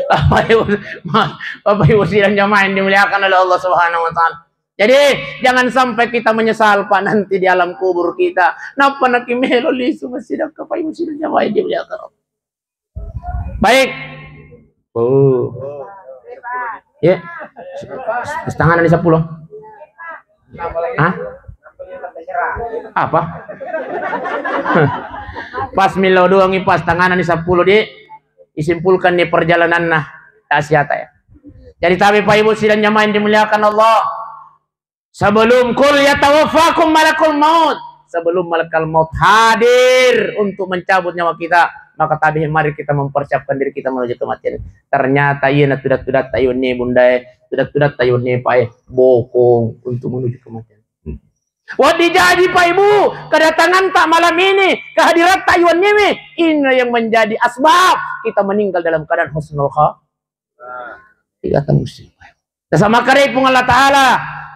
Bapak Ibu, ma-, Bapak Ibu sidang jamaah yang dimuliakan oleh Allah Subhanahu wa Ta'ala. Jadi, jangan sampai kita menyesal, Pak, nanti di alam kubur kita. Napa naki melo lisu masih dah Bapak Ibu sidang jamaah yang dimuliakan Allah. Baik. Oh. Ya. Setengah dari sepuluh. Hah? Apa? Pas melo doangi pas setengah dari sepuluh di isimpulkan ni perjalananna. Tasiata ya. Jadi tapi Pak Ibu sidang jamaah yang dimuliakan Allah. Sebelum qul yatawaffakum malakul maut, sebelum malakal maut hadir untuk mencabut nyawa kita, maka tabe mari kita mempersiapkan diri kita menuju kematian. Ternyata iya na tudat-tudat tayunni bundae, tudat-tudat tayunni pae bokong untuk menuju kematian. Wah dijaji Pak Ibu, kedatangan tak malam ini, kehadiran tayunni ini yang menjadi asbab kita meninggal dalam keadaan husnul kha-, Tiga tahun muslim. Nasaba makkedai Puang Allah Ta'ala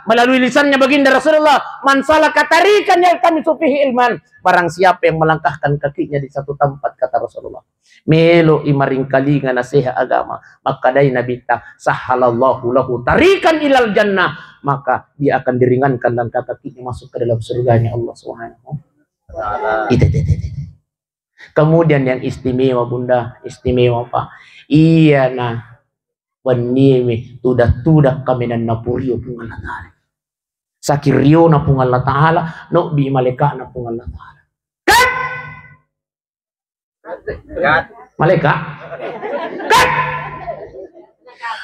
melalui lisannya baginda Rasulullah, "Man salaka tariqan yaltamisu fihi ilman." Barang siapa yang melangkahkan kakinya di satu tempat, kata Rasulullah, melo i maringkalinga naseha agama, makkedai Nabitta, "Sahhalallahu lahu tariqan ilal jannah." Maka dia akan diringankan langkah kakinya masuk ke dalam surganya Allah Subhanahu wa Ta'ala. Itu, itu, itu, itu. Kemudian yang istimewa, Bunda, istimewa, Pak. Iyana wennie mi tuda-tuda kaminang napurio Puang Allah Ta'ala. Saking riona Puang Allah Ta'ala, nobbi malaikatna Puang Allah Ta'ala. Kat! Kat! Malaika? Kat!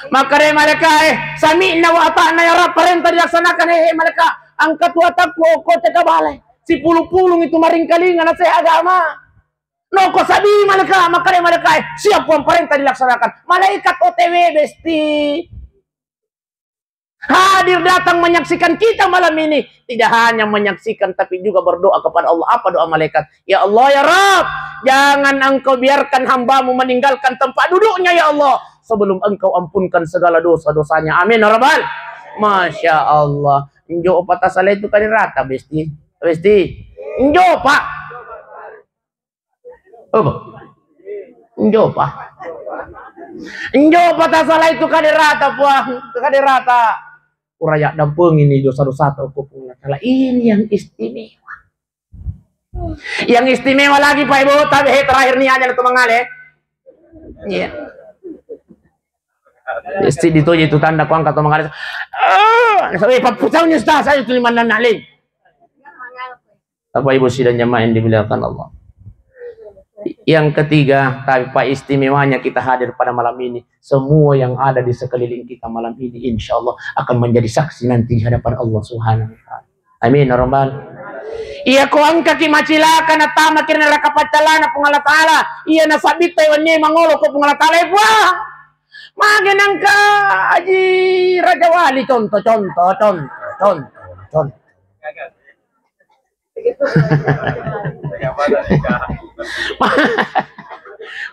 Makkedai malaika, eh, sami'na wa ata'na ya Rabb, parenta dilaksanakan, eh, eh, malaika, angka tu atakku, okko teka bale. Sipulung-pulung itu maringkalinga naseha agama. Noko sabi malaika, makkedai malaika, eh, siap Puang, parenta dilaksanakan. Malaikat O T W, Besti. Hadir datang menyaksikan kita malam ini. Tidak hanya menyaksikan, tapi juga berdoa kepada Allah. Apa doa malaikat? "Ya Allah, ya Rabb, jangan Engkau biarkan hamba-Mu meninggalkan tempat duduknya, ya Allah, sebelum Engkau ampunkan segala dosa-dosanya. Amin, ya Rabbal." Masya Allah. Njo pa tasala itu kali rata, Besti. Besti. Njo pa. Apa? Njo pa. Njo pa tasala itu kaderata, Puang. Kaderata. Uraya dampeng ini dosa-dosa tau ko Puang Allah Ta'ala. Ini yang istimewa. Yang istimewa lagi, Pak Ibu, tapi he, terakhir ni aja tu mangale. Iya. Isti ditoji tu tanda kuang kata mangale. Ah, sampai empat puluh tahun ni Ustaz, saya tu lima enam nali. Bapak Ibu sidang jamaah yang dimuliakan Allah. Yang ketiga, tapi Pak, istimewanya kita hadir pada malam ini, semua yang ada di sekeliling kita malam ini, insya Allah akan menjadi saksi nanti di hadapan Allah Subhanahu wa Ta'ala. Amin, ya Rabbal. Iya ko engkaki macilaka natamaki neraka paccalana Puang Allah Ta'ala, iya nasabbitta wenni mangolo ko Puang Allah Ta'ala, eh, Puang. Mage nangka Aji Raja Wali, contoh, contoh, contoh, contoh, contoh. Ma-,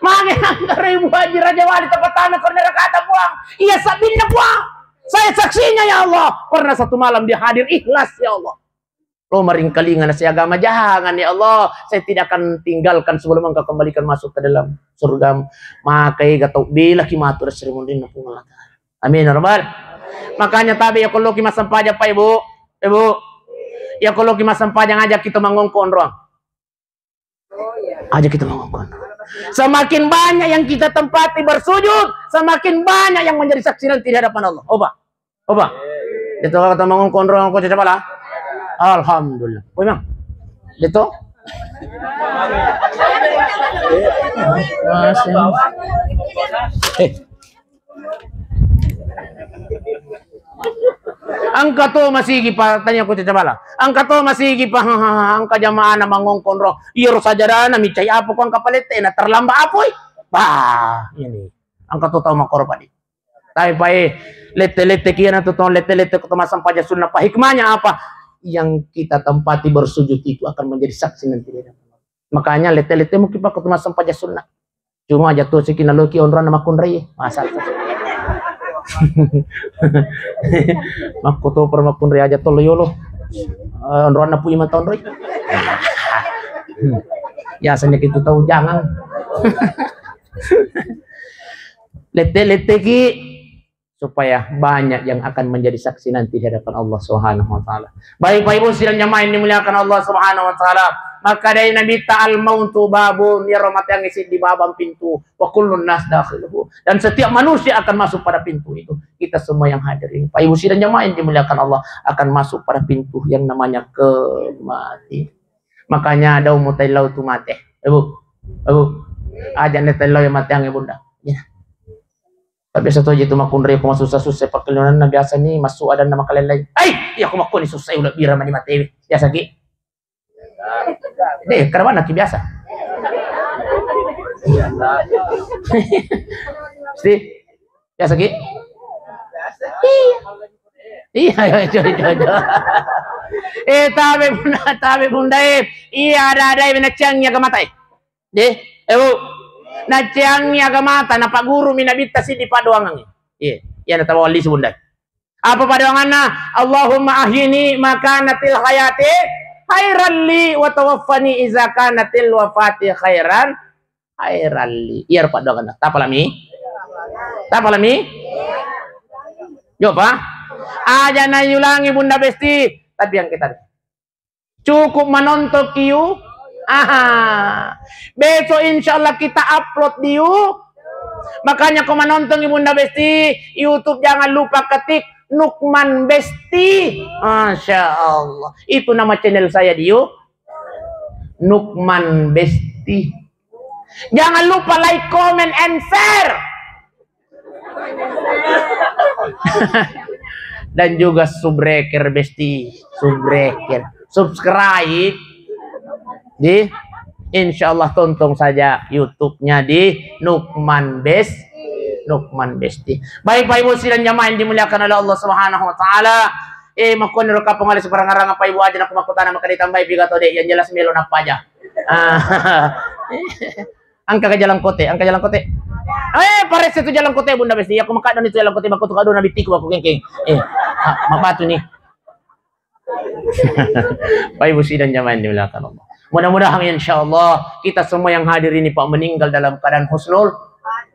Mage angkara Ibu Haji Raja Wali tapatama ko nerakata Puang. Iya sabbinna Puang. Saya saksinya ya Allah. Pernah satu malam dia hadir ikhlas ya Allah. Lo maringkalinga na siagama jangan ya Allah. Saya tidak akan tinggalkan sebelum engkau kembalikan masuk ke dalam surga. Maka ega tau bela ki matu dari Sri Mundin Puang Allah Ta'ala. Amin ya Rabbal. Makanya tabe ya ko loki massempajang Pak Ibu. Ibu. Ya ko loki massempajang aja kita mangongko onroang. Aja kita mangongko. Semakin banyak yang kita tempati bersujud, semakin banyak yang menjadi saksi nanti di hadapan Allah. Oba. Oba. Itu kata mangongko onroang ko coba lah. Alhamdulillah. Woi, Mang. Itu. Eh. Engka to masigi pa, tanya ko cacabala. Engka to masigi pa, ha, ha, ha, engka jamaah na mangongko onroang. Iyaro sajadana micai apa ko engka palette na terlambat apoi. Bah, ini. Engka to tau makkoro padi. Tapi pae lette-lette kia na to, to lette-lette ko to massempajang sunnah pa. Hikmahnya apa? Yang kita tempati bersujud itu akan menjadi saksi nanti di hadapan Allah. Makanya lette-lette mungkin pakko to massempajang sunnah. Cuma aja to siki naloki onroanna makkunrai. Masa. Makko to per makkunrai aja to lo yolo. Eh, onroanna pui mata onroi. Biasanya gitu tau jangan. Lette-lette ki supaya banyak yang akan menjadi saksi nanti di hadapan Allah Subhanahu wa Ta'ala. Baik, Bapak Ibu sidang jamaah yang dimuliakan Allah Subhanahu wa Ta'ala, maka dari Nabi ta al mautu babun, ya rahmatiangi siddi babang pintu, wa kullun nas dakhiluhu. Dan setiap manusia akan masuk pada pintu itu. Kita semua yang hadir ini, Bapak Ibu sidang jamaah yang dimuliakan Allah, akan masuk pada pintu yang namanya kematian. Makanya ada umur tailau tu mate. Ibu, ibu, aja ne tailau yang mate yang ibunda. Ya. Tapi biasa to je tu makkunrai ko masussa-sussa pakkelonanna biasa ni massu adanna makalellai. Ai, iya ko makkoni sussa ulebbira mani matewe. Biasa ki. Deh, karawana ki biasa. Sti, biasa ki. Iya. Iya, iya, coy, coy, coy. Eh, tabe bunda, tabe bunda, eh. Iya, ada-ada, eh, bina ciang ya kematai. Deh, eh, Bu. Naciangi agamata, napagurumi nabitta siddi padoangangngi. Iya, iya, natawa walli subundai. Apa padoanganna? Allahumma ahyini makanatil hayati khairan li wa tawaffani iza kanatil wafati khairan khairan li. Iya padoanganna. Tapalami? Tapalami? Coba. Aja nayulangi Bunda Besti, tapi yang kita Cukup menonton kiu. Aha. Besok insya Allah kita upload di you. Makanya ko menonton Ibunda Besti, YouTube jangan lupa ketik Nukman Besti. Masya Allah. Itu nama channel saya di you. Nukman Besti. Jangan lupa like, comment, and share. Dan juga subscribe, Besti. Subscribe. Subscribe. Di, insya Allah tonton saja YouTube-nya di Nukman Bes-, Nukman Besti. Baik, Bapak Ibu sidang jamaah yang dimuliakan oleh Allah Subhanahu wa Ta'ala. Eh, makkuani ro kapang ale sebarang arang apa ibu aja nak makkutana maka ditambahi piga tode, yang jelas melo nappa aja. Ah. Angka ke jalan kote, angka jalan kote. Eh, parese tu jalan kote, Bunda Besti. Aku makan itu jalan kote, aku tuh kado nabi tiku aku kengkeng. Eh, ha, mabatu nih. Bapak Ibu sidang jamaah yang dimuliakan Allah. Mudah-mudahan insya Allah kita semua yang hadir ini, Pak, meninggal dalam keadaan husnul.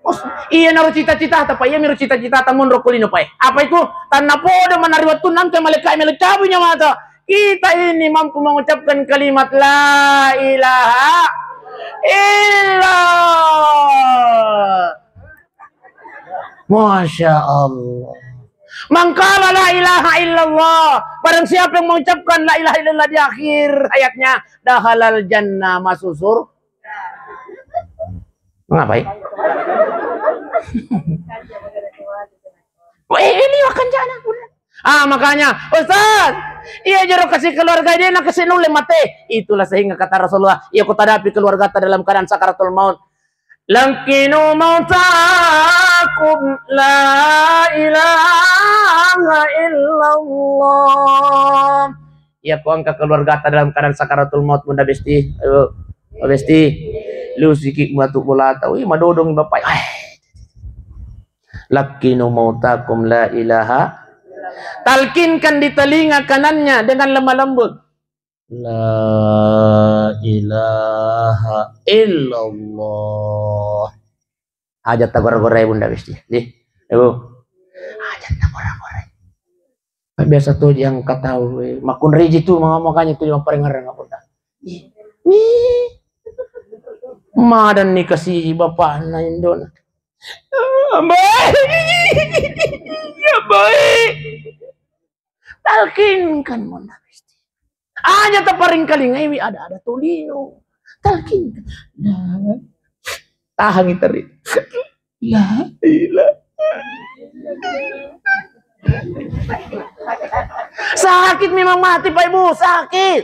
Husnul. Iya naro cita-cita, Pak. Iya miru cita-cita, tamun rokoli no, Pak. Apa itu? Tanah podo manari waktu nanti malaikat malaikat punya mata. Kita ini mampu mengucapkan kalimat la ilaha illallah. Masya Allah. Man qala la ilaha illallah. Barang siapa yang mengucapkan la ilaha illallah di akhir hayatnya, dakhalal jannah, masuk surga. Ngapain? Wah, ini makan jana. Ah, makanya, Ustaz, iya jero kasih keluarga dia, nak kasih nulle mate. Itulah sehingga kata Rasulullah, iya ku tadapi keluargata dalam keadaan sakaratul maut. Laqqinu mautakum la ilaha illallah. Iya ku engka keluargata dalam keadaan sakaratul maut, Bunda Besti. Ayo. Besti, lusiki matu bolata, wih, madodong bapak. Eh. Lakkinu mautakum la ilaha. Talkinkan di telinga kanannya dengan lemah lembut. La ilaha illallah. Hajat tagora-gorai, Bunda, Besti. Di. Ibu. Hajat tagora-gorai. Biasa tu yang kata, eh, makunriji tu, mama makanya tu yang paling ngerang apa dah. Ih, ih. Madan nih kasih bapak na indona. Baik. Ya, baik. Talkinkan, Mona, Besti. Aja taparingkalingai wi ada-ada tolino. Talkinkan. Nah. Tahangi teri. La ilaha. Sakit memang mati, Pak Ibu, sakit.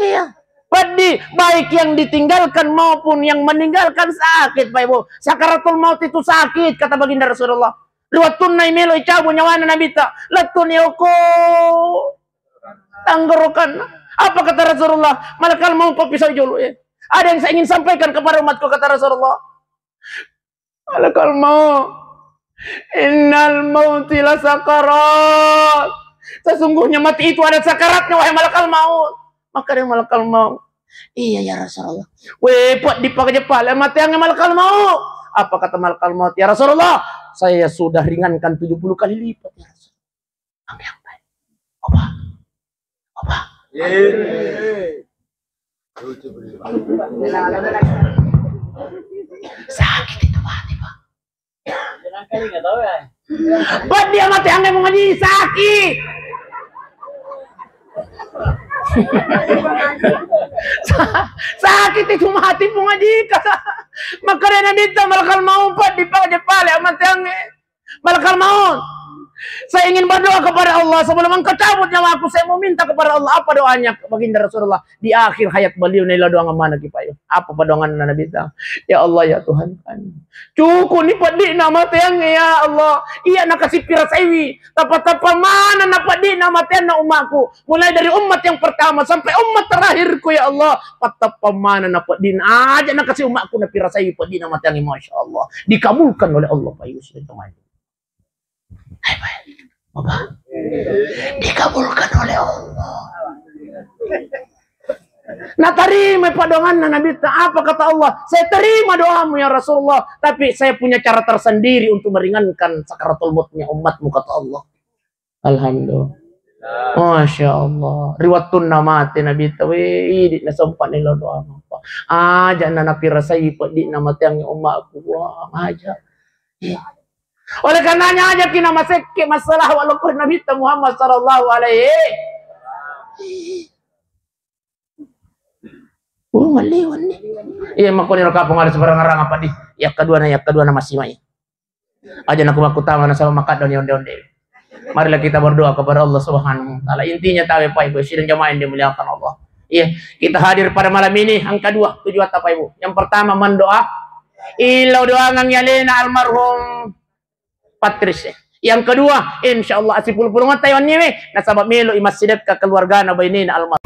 Iya. Pedih, baik yang ditinggalkan maupun yang meninggalkan sakit, Pak Ibu. Sakaratul maut itu sakit, kata baginda Rasulullah. Ri wettunna imelo icabu nyawana Nabitta, lettuni okko tenggorokanna. Apa kata Rasulullah? Malakal maut, papisau jolo, ya. Ada yang saya ingin sampaikan kepada umatku, kata Rasulullah. Malakal maut. Innal mauti la sakarat. Sesungguhnya mati itu ada sakaratnya, wahai malakal maut. Maka dia malakal maut. Iya, ya Rasulullah. Weh, buat dipakaja pale mati yang malakal maut. Apa kata malakal maut? Ya Rasulullah, saya sudah ringankan tujuh puluh kali lipat, ya Rasulullah. Ambil yang baik. Apa? Apa? Sakit itu mati, Pak. Pak, dia mati angin mengaji sakit. Sa-, sakit itu mati mengaji. Maka dia Nabi minta malakal maut, Pak, dipake pale mati angin. Malakal maut. Saya ingin berdoa kepada Allah sebelum engkau cabut nyawaku. Saya mau minta kepada Allah. Apa doanya baginda Rasulullah? Di akhir hayat beliau nila doang mana kipayo. Apa perdoaan Nabi ta? Ya Allah, ya Tuhan kami. Cukup ni pedih nama tiang, ya Allah. Iya nakasih pira saiwi. Tapa-tapa mana na pedih nama tiang na umatku. Mulai dari umat yang pertama sampai umat terakhirku, ya Allah. Patapa mana na pedih aja nakasih umatku na pira saiwi pedih nama tiang, masya Allah. Dikabulkan oleh Allah, Pak Yusuf. Hai, Pak. Apa? Dikabulkan oleh Allah. Natarima padoanna Nabi ta, apa kata Allah? Saya terima doamu ya Rasulullah, tapi saya punya cara tersendiri untuk meringankan sakaratul mautnya umatmu, kata Allah. Alhamdulillah. Masya Allah. Ri wettunna mate Nabi ta, weh, idi nasempat nila doa apa? Aja na napirasai pedih nama tiang umatku. Wah, aja. Iya. Oleh karenanya aja kina masekke masalah walaupun Nabi ta Muhammad sallallahu alaihi. Oh, maliwan ni. Iya, makoni ro kapang ada sebarang orang apa di? Yang kedua na, yang kedua na masih mai. Aja naku makutama nasaba makaddo ni onde-onde. Marilah kita berdoa kepada Allah Subhanahu wa Ta'ala. Intinya tawe, Pak Ibu, sidang jamaah yang dimuliakan Allah. Iya, kita hadir pada malam ini, angka dua tujuan, Pak Ibu. Yang pertama, mendoa. Ilo doangang yalena almarhum Patris. Yang kedua, insya Allah asipulung-pulung tayo niwe nasaba melo imassidekka keluargana bainena almarhum.